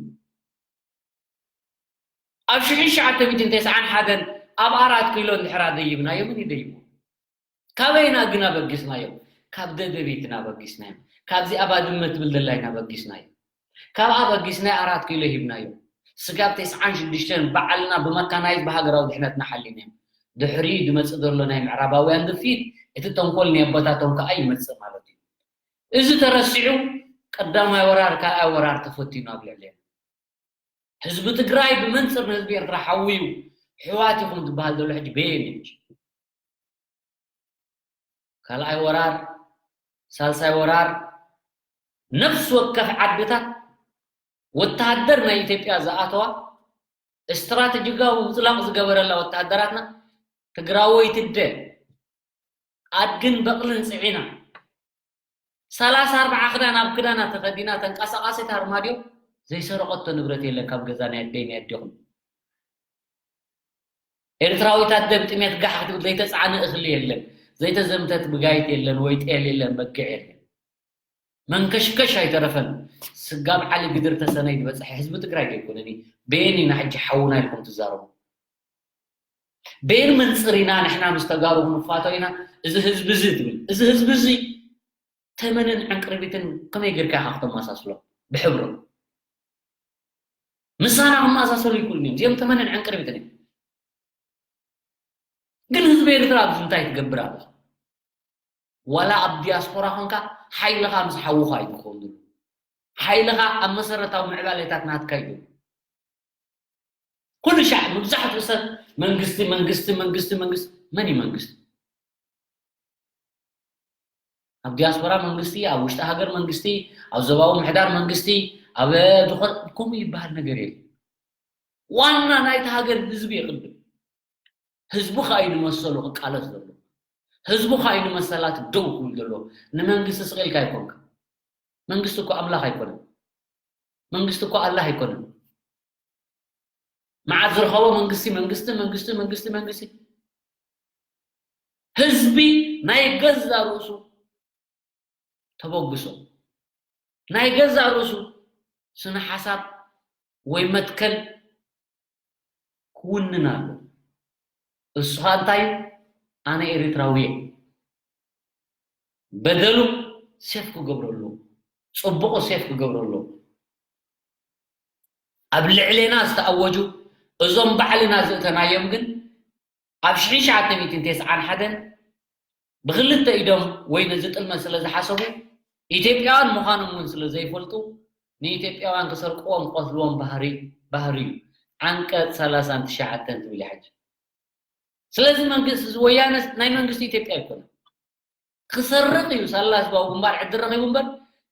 ኣብ ሽሕን ትሽዓተ ሚእትን ተስዓን ሓደን ኣብ ኣራት ኪሎ እንድሕር ደይብናዮ፣ መን ይደይቦ? ካበይና ግን ኣበጊስናዮም? ካብ ደደቢት ኢና ኣበጊስናዮም። ካብዚ ኣባድመ ትብል ዘላ ኢና ኣበጊስናዮም። ካብ ኣበጊስና ኣራት ኪሎ ሂብናዮም። ስጋብ ተስዓን ሽዱሽተን ባዕልና ብመካናይዝ ብሃገራዊ ድሕነትና ሓሊናዮም። ድሕሪኡ ዝመጽእ ዘሎ ናይ ምዕራባውያን ግፊት፣ እቲ ተንኮል ናይ ኣቦታቶም ከኣ ይመጽእ ማለት እዩ። እዚ ተረሲዑ ቀዳማይ ወራር፣ ካልኣይ ወራር ተፈቲኑ ኣብ ልዕሌና። ህዝቢ ትግራይ ብመንጽር ንህዝቢ ኤርትራ ሓውዩ ሕዋት ኢኹም ዝበሃል ዘሎ ሕጂ በየን እዩ? ካልኣይ ወራር፣ ሳልሳይ ወራር፣ ነፍሲ ወከፍ ዓድታት ወተሃደር ናይ ኢትዮጵያ ዝኣተዋ፣ ስትራተጂካዊ ምጽላቕ ዝገበረላ ወተሃደራትና ትግራወይቲ ኣደ ኣድግን በቕልን ጽዒና፣ ሰላሳ ኣርባዓ ክዳን ኣብ ክዳና ተኸዲና፣ ተንቀሳቓሲት ኣርማድዮ፣ ዘይሰረቐቶ ንብረት የለን ካብ ገዛ ናይ ኣደይ ናይ ኣዴኹም። ኤርትራዊት ኣደ ብጥሜት ጋሕ ክትብል ዘይተጻዕነ እኽሊ የለን፣ ዘይተዘምተት ብጋይት የለን፣ ወይ ጤል የለን፣ በጊዕ የለን። መንከሽከሽ ኣይተረፈን። ስጋብ ዓሊ ግድር ተሰነይ ዝበጽሐ ህዝቢ ትግራይ ዶ ኣይኮነን? በየን ኢና ሕጂ ሓውና ኢልኩም ትዛረቡ? በየን መንጽር ኢና ንሕና ምስ ተጋሩ ክንፋቶ ኢና? እዚ ህዝቢ እዚ ትብል፣ እዚ ህዝቢ እዚ ተመንን ዕንቅርቢትን ከመይ ጌርካ ኢኻ ክተመሳስሎ? ብሕብሩ ምሳና ክመሳሰሉ ይክእሉ እዮም። እዚኦም ተመንን ዕንቅርቢትን እዮም። ግን ህዝቢ ኤርትራ ኣብዚ እንታይ ትገብር ኣለኻ? ዋላ ኣብ ዲያስፖራ ኾንካ ሓይልኻ ምስ ሓውኻ እዩ ዝኸውን ዘሎ። ሓይልኻ ኣብ መሰረታዊ ምዕባለታት ናትካ እዩ ዘሎ። ኩሉ ሻዕ መብዛሕትኡ ሰብ መንግስቲ፣ መንግስቲ፣ መንግስቲ፣ መንግስቲ። መን እዩ መንግስቲ? ኣብ ዲያስፖራ መንግስቲ፣ ኣብ ውሽጢ ሃገር መንግስቲ፣ ኣብ ዞባዊ ምሕዳር መንግስቲ፣ ኣብ ዝኾነ ከምኡ ይበሃል ነገር የለ። ዋና ናይቲ ሃገር ህዝቢ የቕድም። ህዝቡ ኸዓ እዩ ንመሰሉ ክቃለስ ዘሎ። ህዝቡ ኸዓ እዩ ንመሰላት ደው ክብል ዘሎ። ንመንግስቲ ስቕ ኢልካ ኣይኮንካ። መንግስቲ እኮ ኣምላኽ ኣይኮነን። መንግስቲ እኮ ኣላህ ኣይኮነን። መዓት ዝረኸቦ መንግስቲ መንግስቲ መንግስቲ መንግስቲ መንግስቲ ህዝቢ ናይ ገዛ ርእሱ ተበግሶ ናይ ገዛ ርእሱ ስነ ሓሳብ ወይ መትከል ክውንን ኣሎ። እሱ ኸዓ እንታይ እዩ? ኣነ ኤርትራዊ እየ። በደሉ ሴፍ ክገብረሉ፣ ጽቡቑ ሴፍ ክገብረሉ። ኣብ ልዕሌና ዝተኣወጁ እዞም ባዕልና ዝእተናዮም ግን ኣብ ሽሕን ትሽዓተ ሚእትን ተስዓን ሓደን ብኽልተ ኢዶም ወይ ነዚ ጥልመት ስለ ዝሓሰቡ ኢትዮጵያውያን ምዃኖም እውን ስለ ዘይፈልጡ ንኢትዮጵያውያን ክሰርቅዎም ክቐትልዎም ባህሪ ባህሪ እዩ። ዓንቀጽ ሰላሳን ትሽዓተን ትብል እያ ሕጂ። ስለዚ መንግስቲ እዚ ወያነ ናይ መንግስቲ ኢትዮጵያ ኣይኮነን። ክሰርቕ እዩ ሳላ ህዝባዊ ግንባር ዕድል ረኺቡ እምበር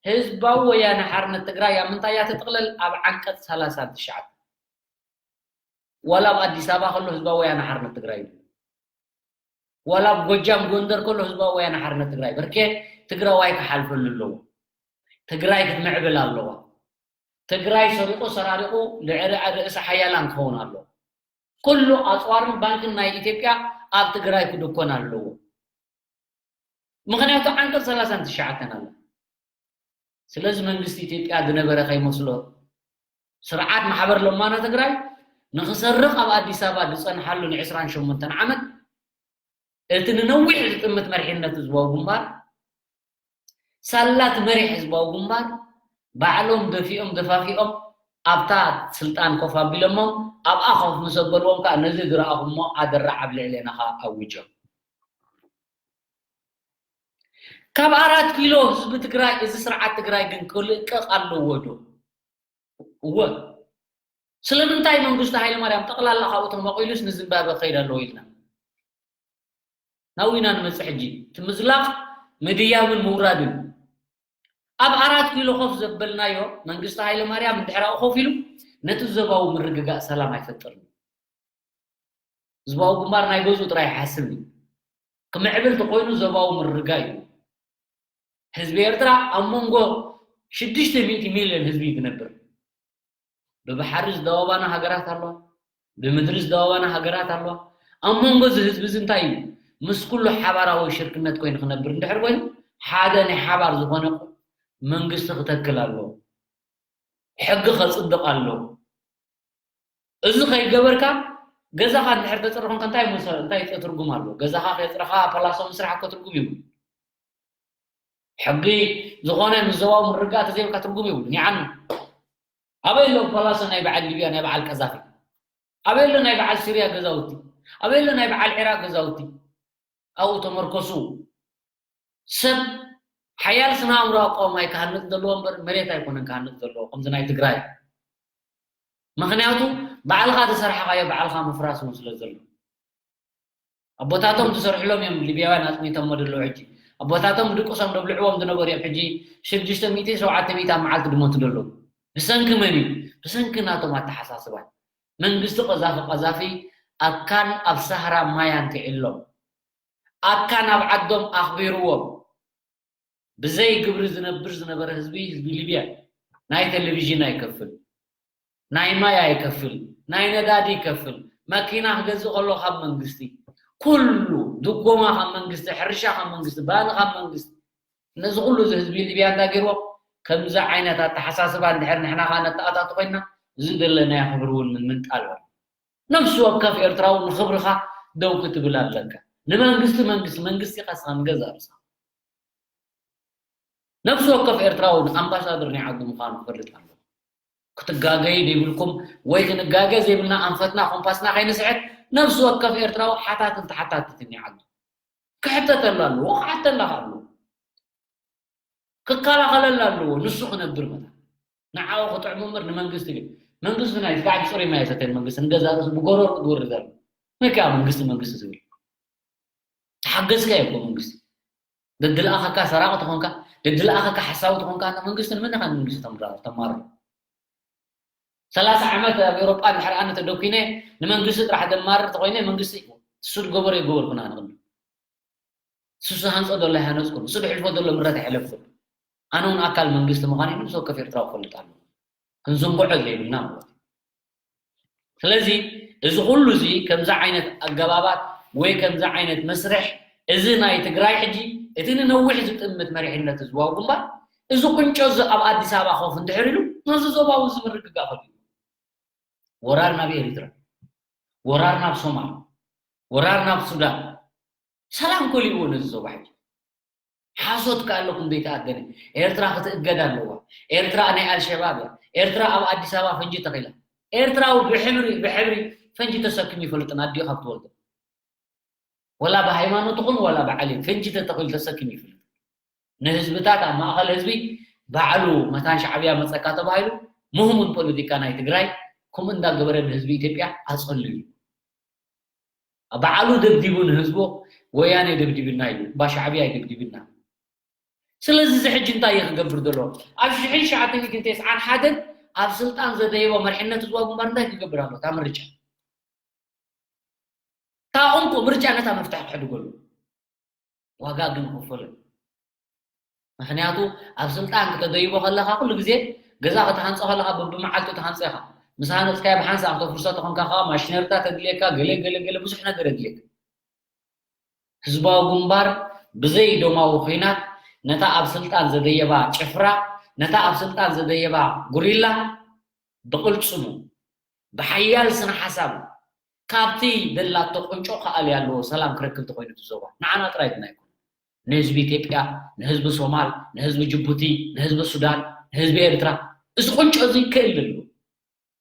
ህዝባዊ ወያነ ሓርነት ትግራይ ኣብ ምንታይ እያ ትጥቕለል? ኣብ ዓንቀጽ ሰላሳን ትሽዓተን። ዋላ ኣብ ኣዲስ ኣበባ ከሎ ህዝባዊ ወያነ ሓርነት ትግራይ እዩ። ዋላ ኣብ ጎጃም ጎንደር ከሎ ህዝባዊ ወያነ ሓርነት ትግራይ በርኬ ትግራዋይ ክሓልፈሉ ኣለዎ። ትግራይ ክትምዕብል ኣለዋ። ትግራይ ሰሪቑ ሰራሪቑ ልዕሊ ርእሰ ሓያላን ክኸውን ኣለዎ። ኩሉ ኣፅዋርን ባንክን ናይ ኢትዮጵያ ኣብ ትግራይ ክድኮን ኣለዎ። ምኽንያቱ ዓንቀፅ ሰላሳን ትሽዓተን ኣሎ። ስለዚ መንግስቲ ኢትዮጵያ ዝነበረ ከይመስሎ ስርዓት ማሕበር ለማኖ ትግራይ ንክሰርቕ ኣብ ኣዲስ ኣበባ ዝፀንሓሉ ንዕስራን ሸሞንተን ዓመት እቲ ንነዊሕ ዝጥምት መሪሕነት ህዝባዊ ግንባር ሳላ እቲ መሪሕ ህዝባዊ ግንባር ባዕሎም ደፊኦም ደፋፊኦም ኣብታ ስልጣን ኮፍ ኣቢሎሞም ኣብኣ ኮፍ ምስ ኣበልዎም ከዓ ነዚ ዝረኣኹሞ ኣደራዕ ኣብ ልዕሌና ከዓ ኣዊጆም። ካብ ኣራት ኪሎ ህዝቢ ትግራይ እዚ ስርዓት ትግራይ ግን ክልቀቕ ኣለዎ ዶ? እወ። ስለምንታይ መንግስቱ ሃይለማርያም ጠቕላላ ካብኡ ተመቒሉስ ንዝምባብወ ክኸይድ ኣለዎ ኢልና? ናብ ኢና ንመፅእ ሕጂ። እቲ ምዝላቕ ምድያብን ምውራድን ኣብ ኣራት ኪሎ ኮፍ ዘበልናዮ መንግስቱ ሃይለማርያም እንድሕር ኣብኡ ኮፍ ኢሉ ነቲ ዞባዊ ምርግጋእ ሰላም ኣይፈጥርን። ህዝባዊ ግንባር ናይ ገዝኡ ጥራይ ይሓስብ እዩ። ክምዕብል ተኮይኑ ዞባዊ ምርግጋእ እዩ። ህዝቢ ኤርትራ ኣብ መንጎ ሽዱሽተ ሚእቲ ሚልዮን ህዝቢ እዩ ዝነብር። ብባሕሪ ዝደባባና ሃገራት ኣለዋ፣ ብምድሪ ዝደባባና ሃገራት ኣለዋ። ኣብ መንጎ እዚ ህዝቢ እዚ እንታይ እዩ? ምስ ኩሉ ሓባራዊ ሽርክነት ኮይኑ ክነብር እንድሕር ኮይኑ ሓደ ናይ ሓባር ዝኾነ መንግስቲ ክተክል ኣለዎ። ሕጊ ከፅድቕ ኣለዎ። እዚ ከይገበርካ ገዛኻ እንድሕር ተፅሪ ኮንካ እንታይ መሰ እንታይ ትርጉም ኣለዎ? ገዛኻ ከየፅረኻ ፓላሶ ምስራሕ እኮ ትርጉም የብሉ። ሕጊ ዝኾነ ምስ ዞባዊ ምርግጋእ ተዘይብልካ ትርጉም የብሉ። ኒዓኑ ኣበይ ኣሎ ፓላሶ ናይ በዓል ሊብያ ናይ በዓል ቀዛፊ? ኣበይ ኣሎ ናይ በዓል ሲርያ ገዛውቲ? ኣበይ ኣሎ ናይ በዓል ዒራቅ ገዛውቲ? ኣብኡ ተመርኮሱ። ሰብ ሓያል ስነ ኣእምሮ ኣቋውማ እዩ ክሃንፅ ዘለዎ እምበር መሬት ኣይኮነን ክሃንፅ ዘለዎ ከምዚ ናይ ትግራይ። ምኽንያቱ ባዕልኻ ተሰርሓኻዮ ባዕልኻ ምፍራስ እውን ስለ ዘሎ። ኣቦታቶም ዝሰርሕሎም እዮም ሊብያውያን ኣፅኒቶሞ ዘለዉ ሕጂ። ኣቦታቶም ድቅሶም ደብልዕዎም ዝነበሩ እዮም ሕጂ ሽዱሽተ ሚእቲ ሸውዓተ ሚእቲ ኣብ መዓልቲ ድሞቱ ዘለዉ። ብሰንኪ መን እዩ? ብሰንኪ ናቶም ኣተሓሳስባ። መንግስቲ ቀዛፊ ቀዛፊ ኣካን ኣብ ሳህራ ማያን ክዕሎም ኣካን ኣብ ዓዶም ኣኽቢርዎም። ብዘይ ግብሪ ዝነብር ዝነበረ ህዝቢ ህዝቢ ሊብያ ናይ ቴሌቪዥን ኣይከፍል፣ ናይ ማይ ኣይከፍል፣ ናይ ነዳዲ ይከፍል፣ መኪና ክገዝእ ከሎ ካብ መንግስቲ፣ ኩሉ ድጎማ ካብ መንግስቲ፣ ሕርሻ ካብ መንግስቲ፣ ባኒ ካብ መንግስቲ። ነዚ ኩሉ እዚ ህዝቢ ሊብያ እንታይ ገይርዎ? ከምዚ ዓይነት ኣተሓሳስባ እንድሕር ንሕና ከዓ ነተኣታቱ ኮይንና እዚ ዘለናዮ ክብሪ እውን ምንጣል። ነፍሲ ወከፍ ኤርትራዊ ንኽብርኻ ደው ክትብል ኣለካ። ንመንግስቲ መንግስቲ መንግስቲ ኢኻ ንስኻ ንገዛእ ርእስኻ። ነፍሲ ወከፍ ኤርትራዊ ኣምባሳደር ናይ ዓዱ ምዃኑ ክፈልጥ ኣለዎ። ክትጋገዩ ዘይብልኩም ወይ ክንጋገ ዘይብልና ኣንፈትና ኮምፓስና ከይንስሕት ነፍሲ ወከፍ ኤርትራዊ ሓታትን ተሓታትትን ናይ ዓዱ ክሕተተሉ ኣለዎ። ክሓተላ ኣለዎ። ክከላኸለላ ኣለዎ። ንሱ ክነብር መታ ንዓኡ ክጥዕሙ እምበር ንመንግስቲ ግን መንግስቲ ናይ ዝባዕድ ፅሩይ ማይ የሰተን መንግስቲ ንገዛ ርእሱ ብጎረሩ ዝወርድ ኣሎ። መኪያ መንግስቲ መንግስቲ ዝብል ተሓገዝካ እኮ መንግስቲ ደድልኣኸካ ሰራቂ ተኾንካ ደድልኣኸካ ሓሳዊ ተኾንካ እና መንግስቲ ንምንኻ መንግስቲ ተምራ ተማሩ ሰላሳ ዓመት ኣብ ኤውሮጳ እንድሕር ኣነ ተደኲነ ንመንግስቲ ጥራሕ ደማርር ተኾይነ መንግስቲ እሱ ዝገበሮ የገበርኩን ኣነ ቅድሚ እሱ ዝሃንጾ ዘሎ ኣይሃነጽኩን እሱ ዝሕልፎ ዘሎ ምረት ኣይሕለፍኩን ኣነ እውን ኣካል መንግስቲ ምዃን እዩ ንብሰብ ከፍ ኤርትራዊ ክፈልጥ ኣለዎ ክንዝንግዖ ዘይብልና ማለት እዩ ስለዚ እዚ ኩሉ እዚ ከምዚ ዓይነት ኣገባባት ወይ ከምዚ ዓይነት መስርሕ እዚ ናይ ትግራይ ሕጂ እቲ ንነዊሕ ዝጥምት መሪሕነት ህዝባዊ ግንባር እዚ ቁንጮ እዚ ኣብ ኣዲስ ኣበባ ኮፍ እንድሕር ኢሉ ነዚ ዞባዊ እዚ ምርግጋእ ከድልዩ ወራር ናብ ኤሪትራ ወራር ናብ ሶማል ወራር ናብ ሱዳን ሰላም ከሊእዎ ነዚ ዞባ ሕጂ ሓሶት ከኣለኩም ዘይተኣደነ ኤርትራ ክትእገድ ኣለዋ ኤርትራ ናይ ኣልሸባብ እያ ኤርትራ ኣብ ኣዲስ ኣበባ ፈንጂ ተኺላ ኤርትራዊ ብሕብሪ ብሕብሪ ፈንጂ ተሰኪሙ ይፈልጥን ኣዲኡ ካብ ትወልዶ ወላ ብሃይማኖት ኹን ወላ ብዓሌት ፈንጂ ተተኺሉ ተሰኪሙ ይፈልጥ ንህዝብታት ኣብ ማእኸል ህዝቢ ባዕሉ መታን ሻዕብያ መፀካ ተባሂሉ ምህሙን ፖለቲካ ናይ ትግራይ ከምኡ እንዳገበረ ንህዝቢ ኢትዮጵያ ኣፀልዩ ባዕሉ ደብዲቡ ንህዝቡ ወያነ ደብዲብና ኢሉ ባሻዕብያ ይደብዲብና ስለዚ እዚ ሕጂ እንታይ እዩ ክገብር ዘሎ ኣብ ሽሕን ሸዓተ ሚእትን ተስዓን ሓደን ኣብ ስልጣን ዘደየቦ መርሕነት ህዝባዊ ግንባር እንታይ ክገብር ኣሎ እታ ምርጫ እታ እንኮ ምርጫ ነታ መፍትሒ ክሕድገሉ ዋጋ ግን ክፈሎ ምክንያቱ ኣብ ስልጣን ክተደይቦ ከለካ ኩሉ ግዜ ገዛ ከተሃንፀ ከለካ በብመዓልቱ ተሃንፀ ኢካ ምስ ሃነፅካዮ ብሓንሳእ ክተፍርሶ ተኮንካ ከ ማሽነሪታት የድልየካ ገለ ገለ ገለ ብዙሕ ነገር የድልየካ ህዝባዊ ግንባር ብዘይ ደማዊ ኩናት ነታ ኣብ ስልጣን ዘደየባ ጭፍራ ነታ ኣብ ስልጣን ዘደየባ ጉሪላ ብቕልጽሙ ብሓያል ስነ ሓሳብ ካብቲ ደላቶ ቁንጮ ከኣል ያለዎ ሰላም ክረክብ ተኮይኑ እቲ ዞባ ንዓና ጥራይ ግን ኣይኮነ ንህዝቢ ኢትዮጵያ ንህዝቢ ሶማል ንህዝቢ ጅቡቲ ንህዝቢ ሱዳን ንህዝቢ ኤርትራ እዚ ቁንጮ እዚ ክእል ኣሎ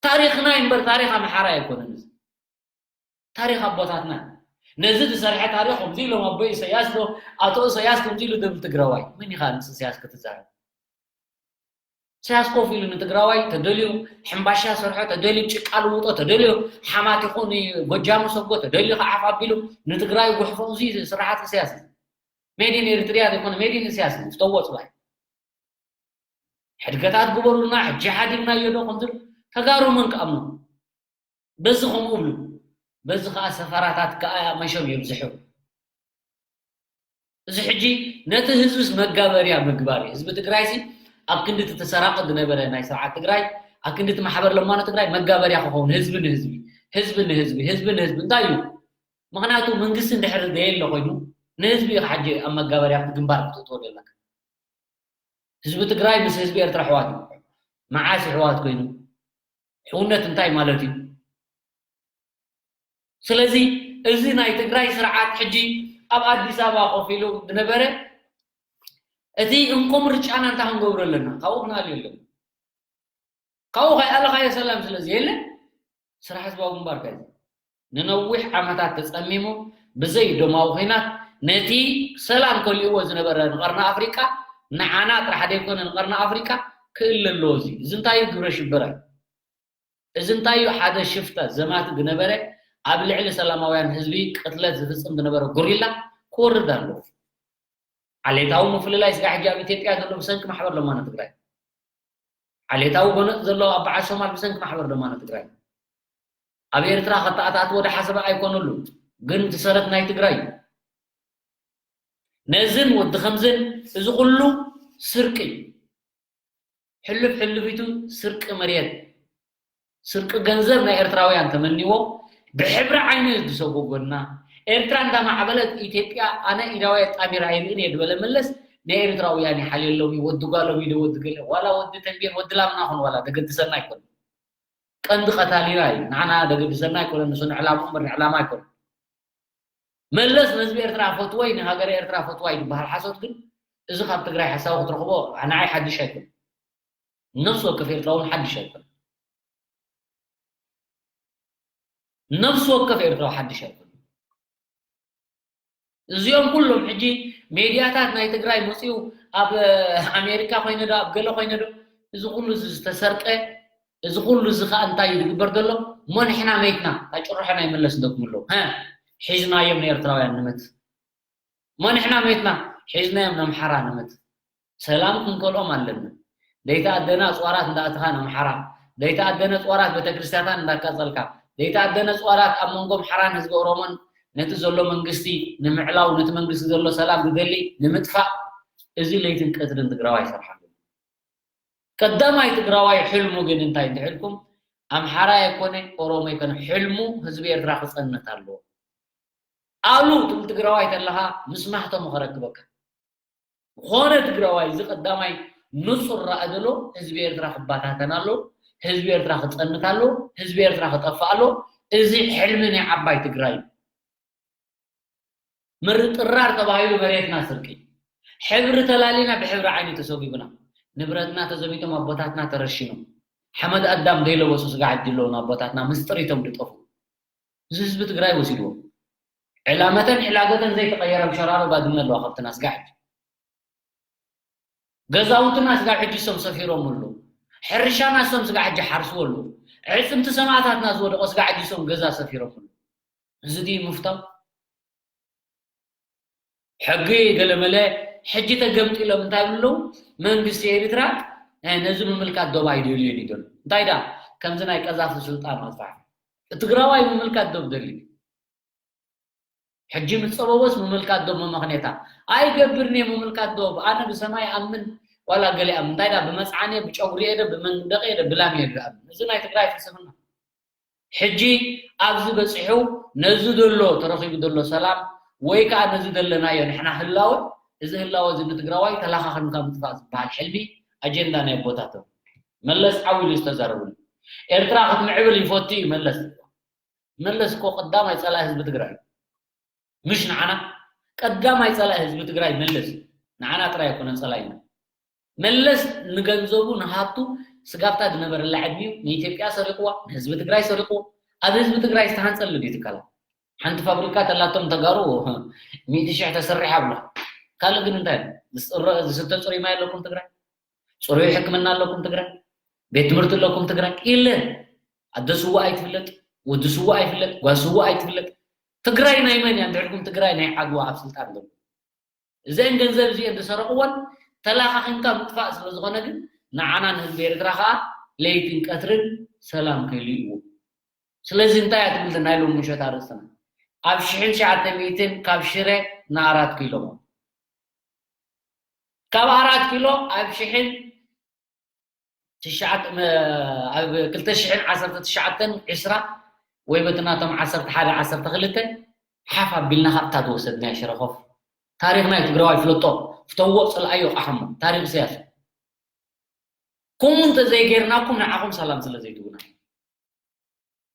ታሪክና እምበር ታሪክ ኣምሓራ ኣይኮነን እዚ ታሪክ ኣቦታትና ነዚ ዝሰርሐ ታሪክ ከምዚ ኢሎም ኣቦ ኢሰያስ ዶ ኣቶ ኢሰያስ ከምዚ ኢሉ ደብል ትግራዋይ መን ኢኻ ምስ ኢሰያስ ክትዛረብ ኢሳያስ ኮፍ ኢሉ ንትግራዋይ ተደልዩ ሕምባሻ ሰርሖ ተደልዩ ጭቃ ልውጦ ተደልዩ ሓማት ይኹን ጎጃሙ ሰጎ ተደልዩ ከዓፍ ኣቢሉ ንትግራይ ጉሕፎ እዚ ስርዓት ኢሳያስ እዩ ሜድን ኤርትርያ ዘይኮነ ሜድን ኢሳያስ እዩ ፍተዎ ፅባይ ሕድገታት ግበሩልና ሕጂ ሓዲግናዮ ዶ ከምዚ ተጋሩ መን ክኣምኖ በዚ ከምኡ ብሉ በዚ ከዓ ሰፈራታት ከዓ መሸም የብዝሑ እዚ ሕጂ ነቲ ህዝብስ መጋበርያ ምግባር እዩ ህዝቢ ትግራይ ሲ ኣብ ክንዲ እቲ ተሰራቂ ዝነበረ ናይ ስርዓት ትግራይ ኣብ ክንዲ እቲ ማሕበር ለማኖ ትግራይ መጋበርያ ክኸውን ህዝቢ ንህዝቢ ህዝቢ ንህዝቢ ህዝቢ ንህዝቢ እንታይ እዩ ምክንያቱ መንግስቲ እንድሕር ዘየለ ኮይኑ ንህዝቢ እዩ ሓጂ ኣብ መጋበርያ ግንባር ክትእትዎ ዘለካ ህዝቢ ትግራይ ምስ ህዝቢ ኤርትራ ኣሕዋት እዩ መዓስ ኣሕዋት ኮይኑ ሕውነት እንታይ ማለት እዩ ስለዚ እዚ ናይ ትግራይ ስርዓት ሕጂ ኣብ ኣዲስ ኣበባ ኮፍ ኢሉ ዝነበረ እቲ እንኮ ምርጫና እንታይ ክንገብሮ ኣለና ካብኡ ክንኣልዮ ኣለና ካብኡ ከይኣለኻዮ ሰላም ስለ ዘየለ ስራሕ ህዝባዊ ግንባር ከ ንነዊሕ ዓመታት ተፀሚሙ ብዘይ ደማዊ ኩናት ነቲ ሰላም ከሊእዎ ዝነበረ ንቀርኒ ኣፍሪቃ ንዓና ጥራሕ ዘይኮነ ንቀርኒ ኣፍሪቃ ክእል ኣለዎ እዚ እዚ እንታይ ግብረ ሽበራ እዚ እንታይ ሓደ ሽፍታ ዘማቲ ዝነበረ ኣብ ልዕሊ ሰላማውያን ህዝቢ ቅትለት ዝፍፅም ዝነበረ ጉሪላ ክወርድ ኣለዎ ዓሌታዊ ምፍልላይ ስጋ ሕጂ ኣብ ኢትዮጵያ ዘሎ ብሰንኪ ማሕበር ለማኖ ትግራይ ዓሌታዊ ጎነፅ ዘሎ ኣብ በዓል ሶማል ብሰንኪ ማሕበር ለማኖ ትግራይ ኣብ ኤርትራ ከተኣታትዎ ዝሓሰበ ኣይኮነሉ ግን እቲ ሰረት ናይ ትግራይ እዩ ነዝን ወዲ ከምዝን እዚ ኩሉ ስርቂ እዩ ሕሉፍ ሕሉፊቱ ስርቂ መሬት ስርቂ ገንዘብ ናይ ኤርትራውያን ተመኒዎ ብሕብሪ ዓይኑ እዩ ዝሰጎጎና ኤርትራ እንዳማዕበለት ኢትዮጵያ ኣነ ኢዳዊ ኣጣሚራ ኣይርእን እየ ዝበለ መለስ ናይ ኤርትራውያን ይሓልየሎም እዩ ወዲ ጓሎም እዩ ወዲ ገለ ዋላ ወዲ ተንቤን ወዲ ላምና ኹን ዋላ ደገድሰና ኣይኮነ ቀንዲ ቀታሊና እዩ ንዓና ደገድሰና ኣይኮነ ንሱ ንዕላሙ እምበር ንዕላማ ኣይኮነ መለስ ንህዝቢ ኤርትራ ፈትወይ ንሃገረ ኤርትራ ፈትዋይ ዝበሃል ሓሶት ግን እዚ ካብ ትግራይ ሓሳዊ ክትረኽቦ ንዓይ ሓድሽ ኣይኮነ ነፍሲ ወከፍ ኤርትራ እውን ሓድሽ ኣይኮነ ነፍሲ ወከፍ ኤርትራዊ ሓድሽ ኣይኮነ እዚኦም ኩሎም ሕጂ ሜድያታት ናይ ትግራይ መፅኡ ኣብ ኣሜሪካ ኮይነ ዶ ኣብ ገለ ኮይነ ዶ እዚ ኩሉ ዝተሰርቀ እዚ ኩሉ እዚ ከዓ እንታይ ዝግበር ዘሎ እሞ ንሕና መይትና ታጭርሖ ናይ መለስ እንደግምሎ ሒዝናዮም ንኤርትራውያን ንምት እሞ ንሕና መይትና ሒዝናዮም ነምሓራ ንምት ሰላም ክንከልኦም ኣለና ደይታ ኣደና ኣፅዋራት እንዳእተኻ ነምሓራ ዘይተኣደነ ጾራት ቤተክርስትያናት እንዳቃጸልካ፣ ዘይተኣደነ ጾራት ኣብ መንጎ ኣምሓራን ህዝቢ ኦሮሞን ነቲ ዘሎ መንግስቲ ንምዕላው፣ ነቲ መንግስቲ ዘሎ ሰላም ዝደሊ ንምጥፋእ፣ እዚ ለይትን ቀትርን ትግራዋይ ይሰርሓሉ። ቀዳማይ ትግራዋይ ሕልሙ ግን እንታይ እንድሕልኩም፣ ኣምሓራ ኣይኮነ ኦሮሞ ኣይኮነ፣ ሕልሙ ህዝቢ ኤርትራ ክጸንት ኣለዎ። ኣሉ ትብል ትግራዋይ ተለኻ ምስ ማህተሙ ከረክበካ። ዝኾነ ትግራዋይ እዚ ቀዳማይ ንጹር ራእይ ዘሎ፣ ህዝቢ ኤርትራ ክባታተን ኣሎ፣ ህዝቢ ኤርትራ ክጸንት ኣሎ፣ ህዝቢ ኤርትራ ክጠፍእ ኣሎ። እዚ ሕልሚ ናይ ዓባይ ትግራይ እዩ። ምርጥራር ተባሂሉ መሬትና ስርቂ። ሕብሪ ተላሊና ብሕብሪ ዓይኒ ተሰጒጉና። ንብረትና ተዘሚቶም ኣቦታትና ተረሺኖም። ሓመድ ኣዳም ዘይለበሱ ስጋ ዓዲ ኣለዉ ኣቦታትና ምስ ጥሪቶም ዝጠፉ። እዚ ህዝቢ ትግራይ ወሲድዎ። ዕላመተን ዕላገተን ዘይተቐየረ ኣብ ሸራሮ ባድመ ኣለዋ ከብትና ስጋ ዓዲ። ገዛውትና ስጋ ሕጂ ሶም ሰፊሮም ኣለዉ። ሕርሻና ሶም ስጋ ሕጂ ሓርስዎ ኣለዉ። ዕፅምቲ ሰማእታትና ዝወደቆ ስጋ ሕጂ ሶም ገዛ ሰፊሮም ኣለዉ። እዚ ድዩ ምፍታው? ሕጊ ገለመለ ሕጂ ተገምጢሎም እንታይ ብለው? መንግስቲ ኤርትራ፣ እ፣ ነዚ ምምልካት ዶብ ኣይደልዮን እዩ ደሎ። እንታይ ደኣ? ከምዚ ናይ ቀዛፊ ስልጣን ኣስፋሕፍሑ። ትግራዋይ ምምልካት ዶብ ደሊ። ሕጂ ምስ ጸበቦስ ምምልካት ዶብ መመኽኔታ። ኣይገብርን እየ ምምልካት ዶብ። ኣነ ብሰማይ ኣምን፣ ዋላ ገለ ኣምን። እንታይ ደኣ? ብመጽዓን እየ፣ ብጨጉሪ እየ ዶ፣ ብመንደቕ እየ ዶ፣ ብላም እየ ዶ ኣምን። እዚ ናይ ትግራይ ፍልስፍና። ሕጂ ኣብዚ በጺሑ ነዚ ዘሎ ተረኺቡ ዘሎ ሰላም ወይ ከኣ ነዚ ዘለናዮ ንሕና ህላወ፣ እዚ ህላወ እዚ ንትግራዋይ ተላኻኺምካ ምጥፋእ ዝበሃል ሕልሚ ኣጀንዳ ናይ ኣቦታቶም። መለስ ዓው ኢሉ ዝተዛረበሉ። ኤርትራ ክትምዕብል ይፈቱ እዩ መለስ። መለስ እኮ ቀዳማይ ጸላኢ ህዝቢ ትግራይ እዩ። ምሽ ንዓና ቀዳማይ ጸላኢ ህዝቢ ትግራይ መለስ እዩ። ንዓና ጥራይ ኣይኮነን ጸላኢና። መለስ ንገንዘቡ ንሃብቱ ስጋብታ ዝነበረላ ዕድሚኡ ንኢትዮጵያ ሰሪቕዋ፣ ንህዝቢ ትግራይ ሰሪቕዎ። ኣብ ህዝቢ ትግራይ ዝተሃንጸሉ ድዩ ትካላት? ሓንቲ ፋብሪካ ተላቶም ተጋሩ ሚእቲ ሽሕ ተሰሪሓ ብሎ። ካልእ ግን እንታይ? ዝስተ ጽሩይ ማይ ኣለኩም ትግራይ? ጽሩይ ሕክምና ኣለኩም ትግራይ? ቤት ትምህርቲ ኣለኩም ትግራይ? የለን። ኣደ ስዋ ኣይትፍለጥ፣ ወዲ ስዋ ኣይፍለጥ፣ ጓል ስዋ ኣይትፍለጥ። ትግራይ ናይ መን እያ? እንድሕልኩም ትግራይ ናይ ዓድዋ ኣብ ስልጣን ዘሎ። እዘን ገንዘብ እዚአን ዝሰረቕወን ተላኻኺምካ ምጥፋእ ስለ ዝኾነ ግን ንዓና ንህዝቢ ኤርትራ ከዓ ለይትን ቀትርን ሰላም ከይልእዎ። ስለዚ እንታይ እያ ትብል ናይ ሎሚ ምሸት ኣርእስትና? ኣብ ሽሕን ትሽዓተ ሚእትን ካብ ሽረ ንኣራት ኪሎ ሞ ካብ ኣራት ኪሎ ኣብ ሽሕን ትሽዓተ መ- ኣብ ክልተ ሽሕን ዓሰርተ ትሽዓተን ዕስራ ወይ በቲ ናቶም ዓሰርተ ሓደ ዓሰርተ ክልተ ሓፍ ኣቢልና ካብታ ዝወሰድናዮ ሽረ ኮፍ ታሪኽና እዩ ትግራዋይ ፍለጦ ፍተዎ ፅልኣዮ ቃሓሞ ታሪኽ ኢሳያስ ከምኡ እንተዘይጌርናኩም ንዓኹም ሰላም ስለ ዘይትብሉና እዩ።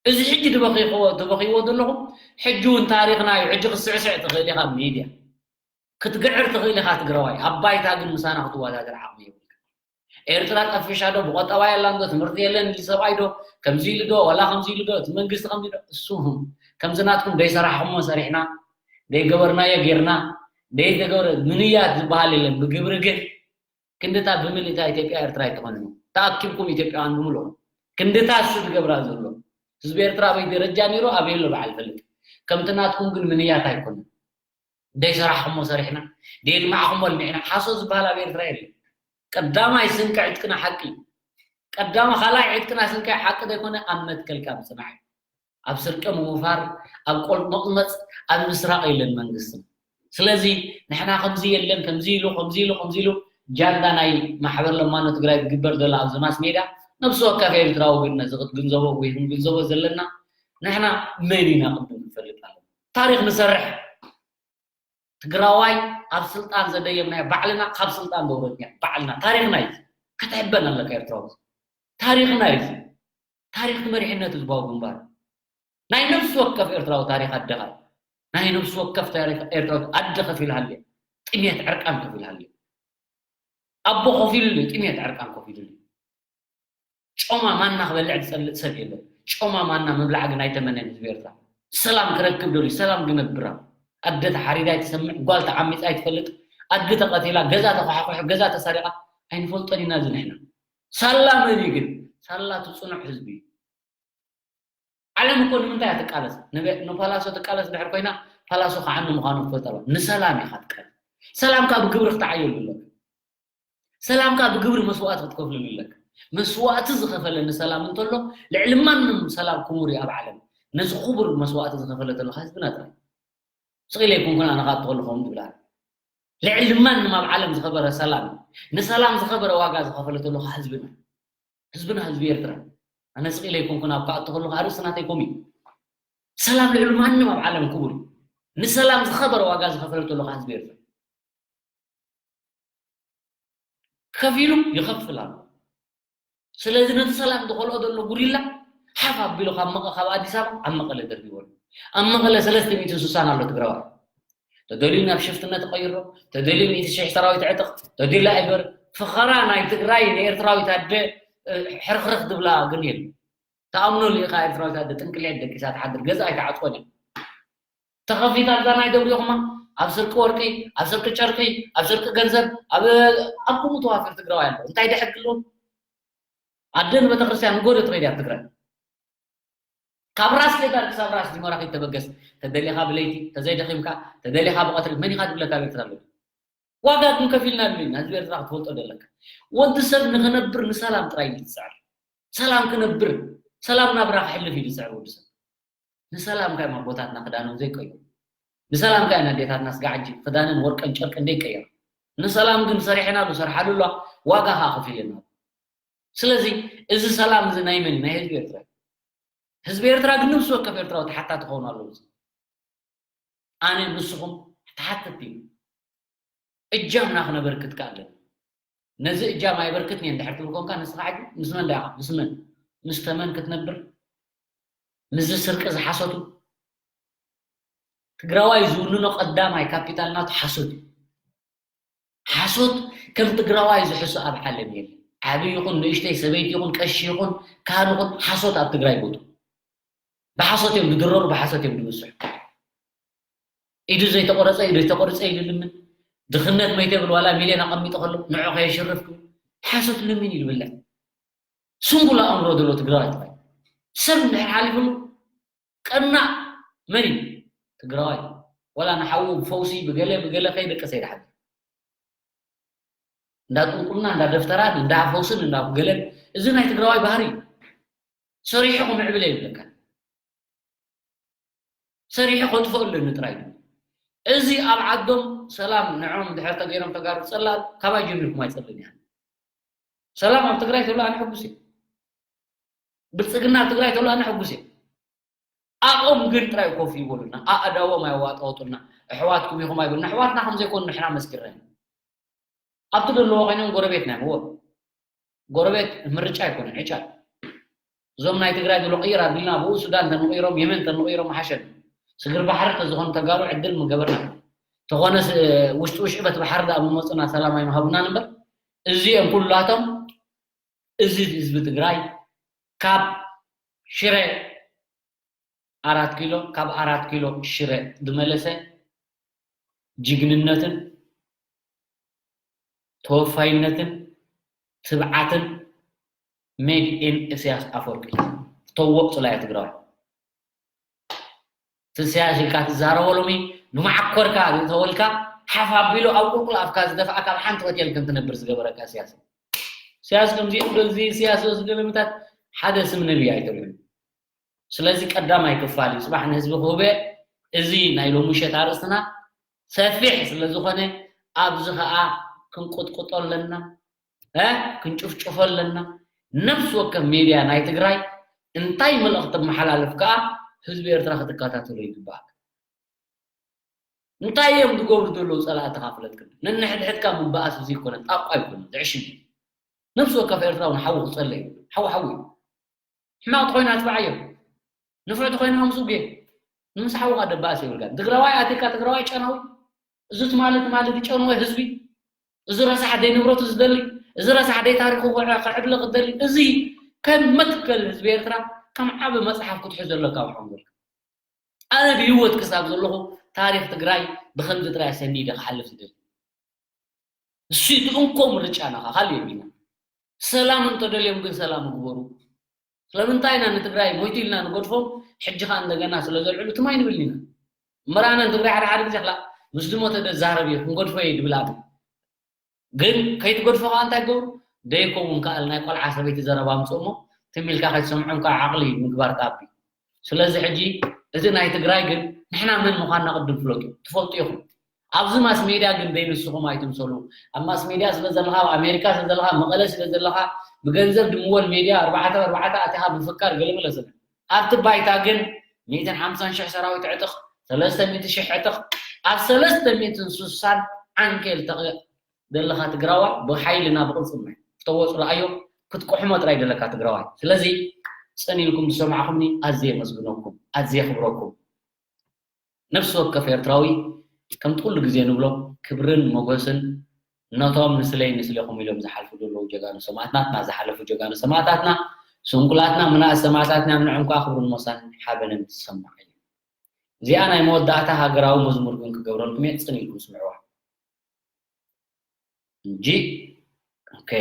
እዚ ሕጂ ትበኺዎ ዘለኹም ሕጂ እውን ታሪኽና እዩ። ሕጂ ክትስዕስዕ ትኽእል ኢኻ ሚድያ ክትግዕር ትኽእል ኢኻ ትግራዋይ። ኣብ ባይታ ግን ምሳና ክትወዳደር ዓቕሚ የብልካ። ኤርትራ ጠፊሻ ዶ ብቆጠባ የላን ዶ ትምህርቲ የለን ኢሉ ሰብኣይ ዶ ከምዚ ኢሉ ዶ ዋላ ከምዚ ኢሉ ዶ እቲ መንግስቲ ከምዚ ዶ እሱ ከምዚ ናትኩም ደይሰራሕኹሞ ሰሪሕና ደይገበርናዮ ጌርና ደይተገበረ ምንያት ዝበሃል የለን። ብግብሪ ግን ክንድታ ብምልእታ ኢትዮጵያ ኤርትራ ኣይትኾንን። ተኣኪብኩም ኢትዮጵያውያን ብምልኦም ክንድታ እሱ ዝገብራ ዘሎ ህዝቢ ኤርትራ ኣበይ ደረጃ ነይሩ ኣበይ ኣሎ በዓል ፈልጥ ከምቲ ናትኩም ግን ምንያት ኣይኮንን። ደይሰራሕኹሞ ሰሪሕና ደየልማዕኹሞ ኣልሚዕና ሓሶት ዝበሃል ኣብ ኤርትራ የለን። ቀዳማይ ስንቂ ዕጥቅና ሓቂ ቀዳማ ካልኣይ ዕጥቅና ስንቂ ሓቂ ዘይኮነ ኣብ መትከልካ ምፅናዕ እዩ። ኣብ ስርቂ ምውፋር ኣብ ቆልመቕመፅ ኣብ ምስራቕ የለን መንግስትና። ስለዚ ንሕና ከምዚ የለን ከምዚ ኢሉ ከምዚ ኢሉ ከምዚ ኢሉ ጃንዳ ናይ ማሕበር ለማኖ ትግራይ ዝግበር ዘሎ ኣብዚ ማስ ሜድያ ነብሲ ወከፍ ኤርትራዊ ግን ነዚ ክትግንዘቦ ወይ ክንግንዘቦ ዘለና ንሕና መን ኢና ቅድም ክንፈልጥ ኣለና። ታሪኽ ንሰርሕ ትግራዋይ ኣብ ስልጣን ዘደየብናዮ ባዕልና ካብ ስልጣን ዘውረድናዮ ባዕልና ታሪኽና እዩ። ክትሕበን ኣለካ ኤርትራዊ ታሪኽና እዩ። ታሪኽ መሪሕነት ህዝባዊ ግንባር ናይ ነፍሲ ወከፍ ኤርትራዊ ታሪኽ ኣደኻ ናይ ነፍሲ ወከፍ ታሪኽ ኤርትራዊ ኣደ ከፊልሃልየ ጥሜት ዕርቃን ከፊልሃልየ ኣቦ ከፊሉሉ ጥሜት ዕርቃን ከፊሉሉ ጮማ ማና ክበልዕ ዝጸልእ ሰብ የለን። ጮማ ማና ምብላዕ ግን ኣይተመነን ህዝቢ ኤርትራ። ሰላም ክረክብ ደልዩ ሰላም ግነብራ። ኣደ ተሓሪዳ ኣይትሰምዕ፣ ጓል ተዓሚጻ ኣይትፈልጥ፣ ኣድጊ ተቐቲላ፣ ገዛ ተኳሓኩሑ፣ ገዛ ተሰሪቓ ኣይንፈልጦን ኢና እዚ ንሕና። ሳላ መን እዩ ግን? ሳላ እቲ ጽኑዕ ህዝቢ እዩ። ዓለም እኮ ንምንታይ እያ ትቃለስ? ንበ- ንፓላሶ ትቃለስ ድሕር ኮይና ፓላሶ ከዓ ንምዃኑ ትፈልጠ ንሰላም ኢኻ ትቃለስ። ሰላም ካብ ግብሪ ክትዓየሉ ኣለካ። ሰላምካ ብግብሪ መስዋእቲ ክትከፍለሉ ኣለካ። መስዋእቲ ዝኸፈለ ንሰላም እንተሎ፣ ልዕሊ ማንም ሰላም ክቡር እዩ ኣብ ዓለም። ነዚ ክቡር መስዋእቲ ዝኸፈለ ተሎ ህዝብና ጥራይ። ስቕ ኢለ ኣይኮንኩን ኣነ ካብ ትኸሉ ከምኡ ዝብል ኣነ። ልዕሊ ማንም ኣብ ዓለም ዝኸበረ ሰላም እዩ። ንሰላም ዝኸበረ ዋጋ ዝኸፈለ ተሎ ህዝብና። ህዝብና ህዝቢ ኤርትራ። ኣነ ስቕ ኢለ ኣይኮንኩን ኣብ ክኣቱ ከለኹ ኣርእስቲ ናተይ ከምኡ እዩ። ሰላም ልዕሊ ማንም ኣብ ዓለም ክቡር እዩ። ንሰላም ዝኸበረ ዋጋ ዝኸፈለ ተሎ ህዝቢ ኤርትራ። ከፊሉ ይኸፍል ኣሎ። ስለዚ ነቲ ሰላም ዝኸልኦ ዘሎ ጉሪላ ሓፍ ኣቢሉ ካብ መቐ-፣ ካብ ኣዲስ ኣበባ ኣብ መቐለ ደርቢቦ ኣሎ። ኣብ መቐለ ሰለስተ ሚእትን ስሳን ኣሎ ትግራዋይ። ተደልዩ ናብ ሽፍትነት ቀይሮ፣ ተደልዩ ሚእቲ ሽሕ ሰራዊት ዕጥቕ፣ ተደልዩ ኣይበር። ፈኸራ ናይ ትግራይ ንኤርትራዊት ኣደ፣ እ፣ ሕርኽርኽ ዝብላ ግን የለን። ተኣምኖ ልኢኻ ኤርትራዊት ኣደ ጥንቅልዒት ደቂሳ ትሓድር፣ ገዛ ኣይትዓጽወን እያ። ተኸፊታ እዛ ናይ ደብሪኹማ ኣብ ስርቂ ወርቂ፣ ኣብ ስርቂ ጨርቂ፣ ኣብ ስርቂ ገንዘብ፣ ኣብ፣ ኣብ ከምኡ ተዋፊር ትግራዋይ ኣሎ። እንታይ ደሕግ ኣለዎ? ኣደ ንቤተክርስትያን ንጎዶ ትኸይድ እያ ኣብ ትግራይ። ካብ ራስ ሌጋር ክሳብ ራስ ዲሞራ ከይተበገስ፣ ተደሊኻ ብለይቲ፣ ተዘይደኺምካ፣ ተደሊኻ ብቐትሪ፣ መን ኢኻ ዝብለካ ኣብ ኤርትራ ኣሎ? ዋጋ ግን ከፊልና ኣሎ ኢና። ህዝቢ ኤርትራ ክትፈልጦ ዘለካ። ወዲ ሰብ ንኽነብር ንሰላም ጥራይ እዩ ዝጽዕር። ሰላም ክነብር፣ ሰላም ናብራ ክሕልፍ እዩ ዝጽዕር ወዲ ሰብ። ንሰላም ከ ኣቦታትና ክዳኖም ዘይቀይሩ። ንሰላም ከ ኣዴታትና ስጋዕ ሕጂ ክዳንን ወርቅን ጨርቅን ዘይቀየሩ። ንሰላም ግን ሰሪሕናሉ፣ ሰርሓሉ ኣሎ፣ ዋጋ ከኣ ከፊልና። ስለዚ እዚ ሰላም እዚ ናይ መን እዩ? ናይ ህዝቢ ኤርትራ እዩ። ህዝቢ ኤርትራ ግን ነብሲ ወከፍ ኤርትራዊ ተሓታቲ ክኸውን ኣለዎ። ኣነ ንስኹም ተሓተትቲ ኢና። እጃምና ክነበርክት ከኣ ኣለና። ነዚ እጃም ኣይበርክትን እየ እንድሕር ትብል ኮንካ፣ ንስኻ ሕጂ ምስ መን ዲኻ? ምስ መን? ምስ ተመን ክትነብር? ምስዚ ስርቂ ዝሓሰቱ? ትግራዋይ ዝውንኖ ቀዳማይ ካፒታል ናቱ ሓሶት እዩ። ሓሶት ከም ትግራዋይ ዝሕሱ ኣብ ዓለም የለን። ዓብዪ ይኹን ንእሽተይ፣ ሰበይቲ ይኹን፣ ቀሺ ይኹን፣ ካህን ይኹን፣ ሓሶት ኣብ ትግራይ ቦቱ። ብሓሶት እዮም ዝድረሩ፣ ብሓሶት እዮም ዝብስሑ። ኢዱ ዘይተቆረጸ፣ ኢዱ ዝተቆርጸ ኢሉ ልምን። ድኽነት መይተ ብል ዋላ ሚልዮን ኣቐሚጡ ከሎ፣ ንዑ ከየሽርፍ ክብል። ሓሶት ልምን ኢሉ ብልዕ። ስንኩል ኣእምሮ ዘለዎ ትግራዋይ ጥራይ። ሰብ እንድሕር ሓሊፉሉ፣ ቀናእ መን እዩ? ትግራዋይ። ዋላ ንሓዉ ብፈውሲ፣ ብገለ፣ ብገለ ከይደቀሰ ይድሓር። እንዳ ጥንቁልና፣ እንዳ ደፍተራን፣ እንዳ ፈውስን፣ እንዳ ገለን፣ እዚ ናይ ትግራዋይ ባህሪ እዩ። ሰሪሑ ክምዕብል የብለካ። ሰሪሑ ከጥፍኦ ኣለኒ ጥራይ እዩ። እዚ ኣብ ዓዶም ሰላም ንዖም ድሕር ተገይሮም ተጋሩ ጸላል፣ ካባይ ጀሚርኩም ኣይጸልን እያ። ሰላም ኣብ ትግራይ ተሎ ኣነ ሕጉስ እየ። ብልጽግና ኣብ ትግራይ ተሎ ኣነ ሕጉስ እየ። ኣብኦም ግን ጥራይ ኮፍ ይበሉና፣ ኣእዳዎም ኣየዋጣወጡልና። ኣሕዋትኩም ኢኹም ኣይበሉና። ኣሕዋትና ከም ዘይኮኑ ንሕና መስኪርና ኢና። ኣብቲ ዘለዎ ኮይኖም ጎረቤትና እዮም። እዎ፣ ጎረቤት ምርጫ ኣይኮነን፣ ዕጫ እዩ። እዞም ናይ ትግራይ ዘሎ ቅይር ኣቢልና ብኡ ሱዳን ተንቕይሮም፣ የመን ተንቕይሮም ምሓሸን። ስግር ባሕሪ ተዝኾኑ ተጋሩ ዕድል ምገበርና። ተኾነ ስ-፣ ውሽጢ ውሽጢ በቲ ባሕሪ ደኣ ምመፁና ሰላም ኣይምሃቡናን እምበር፣ እዚኦም ኩላቶም፣ እዚ ህዝቢ ትግራይ ካብ ሽረ ኣራት ኪሎ፣ ካብ ኣራት ኪሎ ሽረ ዝመለሰ ጅግንነትን ተወፋይነትን ትብዓትን ሜድ ኢን እስያስ ኣፈወርቂ። ተወቅ ጽላኢ ትግራዋይ። እቲ እስያስ ኢልካ ትዛረቦ ሎሚ ንማዕኮርካ ዝተወልካ ሓፍ ኣቢሉ ኣብ ቁልቁል ኣፍካ ዝደፍኣካ ኣብ ሓንቲ ሆቴል ከም ትነብር ዝገበረካ እስያስ። እስያስ ከምዚ እዩ፣ እዚ እስያስ ዝገለምታት ሓደ ስም ነቢይ ኣይተብሉን። ስለዚ ቀዳማይ ክፋል እዩ። ጽባሕ ንህዝቢ ክህበ፣ እዚ ናይ ሎሚ ምሸት ኣርእስትና ሰፊሕ ስለ ዝኾነ፣ ኣብዚ ኸኣ ክንቁጥቁጦ ኣለና፣ እ፣ ክንጭፍጭፎ ኣለና። ነፍሲ ወከፍ ሜድያ ናይ ትግራይ እንታይ መልእኽቲ ተመሓላልፍ ከኣ ህዝቢ ኤርትራ ክትከታተሎ ይግባእ። እንታይ እዮም ዝገብሩ ዘለዉ ጸላእትኻ ፍለጥ ቅድም። ነንሕድሕድካ ምበኣስ እዚ ይኮነ፣ ጣቋ ይኮነ፣ ዝዕሽም እዩ። ነፍሲ ወከፍ ኤርትራዊ ንሓዉ ክጸልእ እዩ። ሓዉ ሓዉ እዩ። ሕማቕ ተኾይኑ ኣትብዓዮ። ንፉዕ ተኾይኑ ኣምሱ ጌ። ንምስ ሓውኻ ደባእስ የብልካን። ትግራዋይ ኣቲካ ትግራዋይ ጨናዊ። እዚ ትማሊ ትማሊ ዝጨነወ ህዝቢ። እዚ ረሳሕ ደይ ንብረቱ ዝደሊ። እዚ ረሳሕ ደይ ታሪኹ ክዕ-፣ ክዕብልቕ ዝደሊ። እዚ ከም መትከል ህዝቢ ኤርትራ ከም ዓቢ መጽሓፍ ክትሕዞ ኣለካ ኣብ ሓንጎልካ። ኣነ ብህይወት ክሳብ ዘለኹ ታሪኽ ትግራይ ብኸምዚ ጥራይ ኣሰኒደ ክሓልፍ ዝደሊ። እሱ እቲ እንኮ ምርጫ ናኻ፣ ካልእ የብልና። ሰላም እንተደልዮም ግን ሰላም ይግበሩ። ስለምንታይ ኢና ንትግራይ ሞይቱ ኢልና ንገድፎም፣ ሕጂ ኸኣ እንደገና ስለ ዘልዕሉ ትም ኣይንብልን ኢና። እምበር ኣነ ንትግራይ ሓደ ሓደ ግዜ ክላ ምስ ዝሞተ ደዛረብ እየ፣ ክንገድፎ እየ ድብል ኣነ። ግን ከይትገድፎ ኸኣ እንታይ ትገብሩ? ደይከውን ከኣል ናይ ቆልዓ ሰበይቲ ዘረባ ኣምፅኡ እሞ ትም ኢልካ ከይትሰምዖም ከዓ ዓቕሊ ምግባር ጣቢ። ስለዚ ሕጂ እቲ ናይ ትግራይ ግን ንሕና መን ምዃንና ቅድም ፍለጡ፣ ትፈልጡ ኢኹም። ኣብዚ ማስ ሜድያ ግን ደይ ንስኹም ኣይትምሰሉ። ኣብ ማስ ሜድያ ስለ ዘለኻ፣ ኣብ ኣሜሪካ ስለ ዘለኻ፣ መቐለ ስለ ዘለኻ፣ ብገንዘብ ድምወል ሜድያ ኣርባዕተ ኣርባዕተ ኣቲኻ ምፍካር ገለመለ ስለ ኣብቲ ባይታ ግን ሚእትን ሓምሳን ሽሕ ሰራዊት ዕጥቕ፣ ሰለስተ ሚእቲ ሽሕ ዕጥቕ፣ ኣብ ሰለስተ ሚእትን ስሳን ዓንኬል ተቕ ዘለኻ ትግራዋይ ብሓይልና ብቕልፅም ናይ ክተወፁ ረኣዮ ክትቅሕሞ ጥራይ ደለካ ትግራዋይ። ስለዚ ፅን ኢልኩም ዝሰማዕኹምኒ ኣዝየ የመስግነኩም፣ ኣዝየ የኽብረኩም። ነፍሲ ወከፍ ኤርትራዊ ከምቲ ኩሉ ግዜ ንብሎ ክብርን ሞገስን ነቶም ንስለይ ንስሌኹም ኢሎም ዝሓልፉ ዘለዉ ጀጋኑ ሰማእትናትና፣ ዝሓለፉ ጀጋኑ ሰማእታትና፣ ስንኩላትና፣ ምናእስ ሰማእታትና እዮም። ንዕም ከዓ ክብርን ሞሳን ሓበንን ትሰማዕ እዩ። እዚኣ ናይ መወዳእታ ሃገራዊ መዝሙር ግን ክገብረልኩም እየ፣ ጽን ኢልኩም ስምዕዋ እንጂ። ኦኬ።